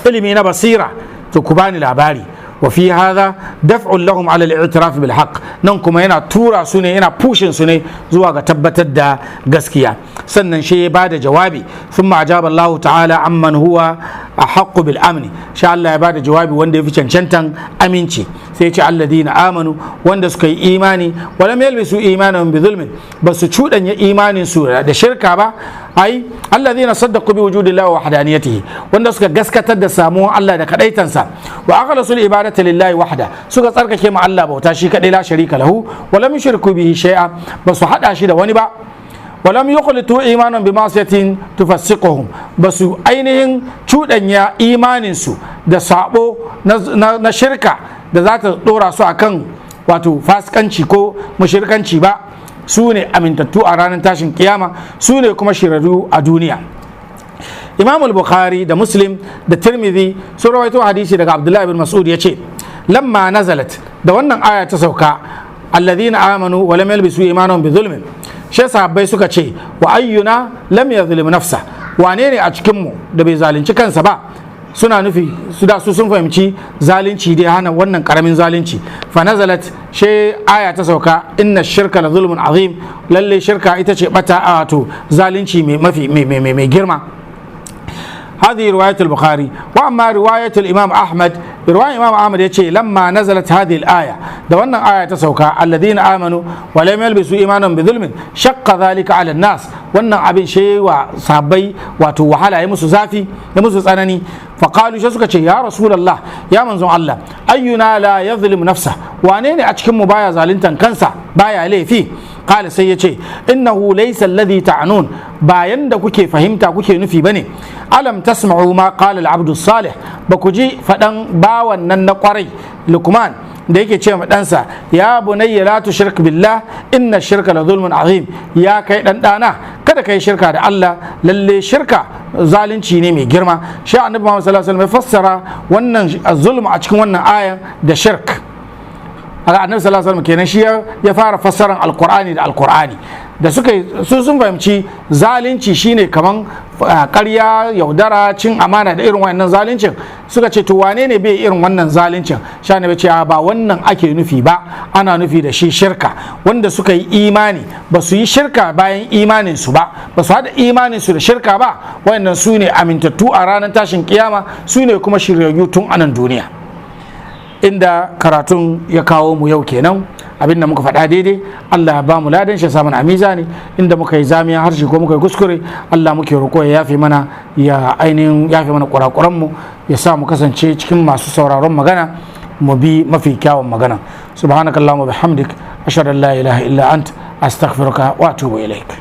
[SPEAKER 2] ilimi na basira, to ku bani labari. وفي هذا دفع لهم على الاعتراف بالحق. Nan kuma yana tura su ne, yana pushing su ne zuwa ga tabbatar da gaskiya. Sannan shi ya bada jawabi: ثم أجاب الله تعالى عمن هو أحق بالأمن. Sha Allah ya bada jawabi wanda ya fi cancantan aminci. Sai ya ce: الذين آمنوا, wanda suka yi imani, ولم يلبسوا إيمانهم بظلم, ba su cuɗanya imanin su da shirka ba, أي الذين صدقوا بوجود الله ووحدانيته, wanda suka gaskatar da samuwan Allah da kadaitansa, وأخلصوا العبادة لله وحده, suka tsarkake ma Allah bauta shi kadai, لا شريك له ولم يشركوا به شيئا, ba su hada shi da wani ba, ولم يخلطوا إيمانهم بمعصية تفسقهم, ba su ainihin cuɗanya imaninsu da sabo na shirka da za ta dora su akan wato fasikanci ko mushirkanci ba. Su ne amintattu a ranar tashin kiyama, su ne kuma shirarru a duniya. Imam Bukhari da Muslim da Tirmidhi sun rawaito hadisi daga Abdullahi bin Mas'ud, ya ce: لما نزلت, da wannan aya ta sauka, الذين آمنوا ولم يلبسوا إيمانهم بظلم, shi sahabbai suka ce: وأينا لم يظلم نفسه? Wane ne a cikin mu da bai zalunci kansa ba? Suna nufi su da su sun fahimci zalunci dai hana wannan karamin zalunci. فنزلت, she aya ta sauka: إن الشرك لظلم عظيم. Lalle shirka ita ce bata, wato zalunci mai mafi mai girma. هذه رواية البخاري. وأما رواية الإمام أحمد، رواية الإمام أحمد يقول: لما نزلت هذه الآية, da wannan aya ta sauka, الذين آمنوا ولم يلبسوا إيمانهم بظلم، شق ذلك على الناس. Wannan abin shi wa sahabbai wato wahala, ya musu zafi, ya musu tsanani. فقالوا, shi suka ce: يا رسول الله, ya manzon Allah, أينا لا يظلم نفسه? Wane ne a cikin mu baya zaluntan kansa, baya laifi? قال, sai ya ce: إنه ليس الذي تعنون, bayan da kuke fahimta kuke nufi bane. ألم تسمعوا ما قال العبد الصالح? Ba ku ji faɗan bawan nan na kwarai Lukman da yake ce ma ɗansa: يا بني لا تشرك بالله إن الشرك لظلم عظيم. Ya kai ɗan ɗana, kada kai shirka da Allah, lalle shirka zalunci ne mai girma. Shi Annabi Muhammad صلى الله عليه وسلم ya fassara wannan zulm a cikin wannan ayan da shirk. Aga Annabi صلى الله عليه وسلم kenan shi ya fara fassaran Alqur'ani da Alqur'ani. Da suka su sun fahimci zalunci shine kaman ƙarya, yaudara, cin amana da irin wannan zaluncin. Suka ce: to wane ne bai irin wannan zaluncin? Sha ne ce ba wannan ake nufi ba, ana nufi da shi shirka. Wanda suka yi imani ba su yi shirka bayan imanin su ba, ba su haɗa imanin su da shirka ba, wayannan su ne amintattu a ranar tashin kiyama, su ne kuma shiryayyu tun anan duniya. Inda karatun ya kawo mu yau kenan. Abinda muka faɗa daidai, Allah ya ba mu ladan shi, samun a mizani. Inda muka yi zamiyan harshe ko muka yi kuskure, Allah muke roƙo ya yafe mana, ya ainihin yafe mana kurakuran mu, ya sa mu kasance cikin masu sauraron magana mu bi mafi kyawun magana. سبحانك اللهم وبحمدك، أشهد أن لا إله إلا أنت، أستغفرك وأتوب إليك.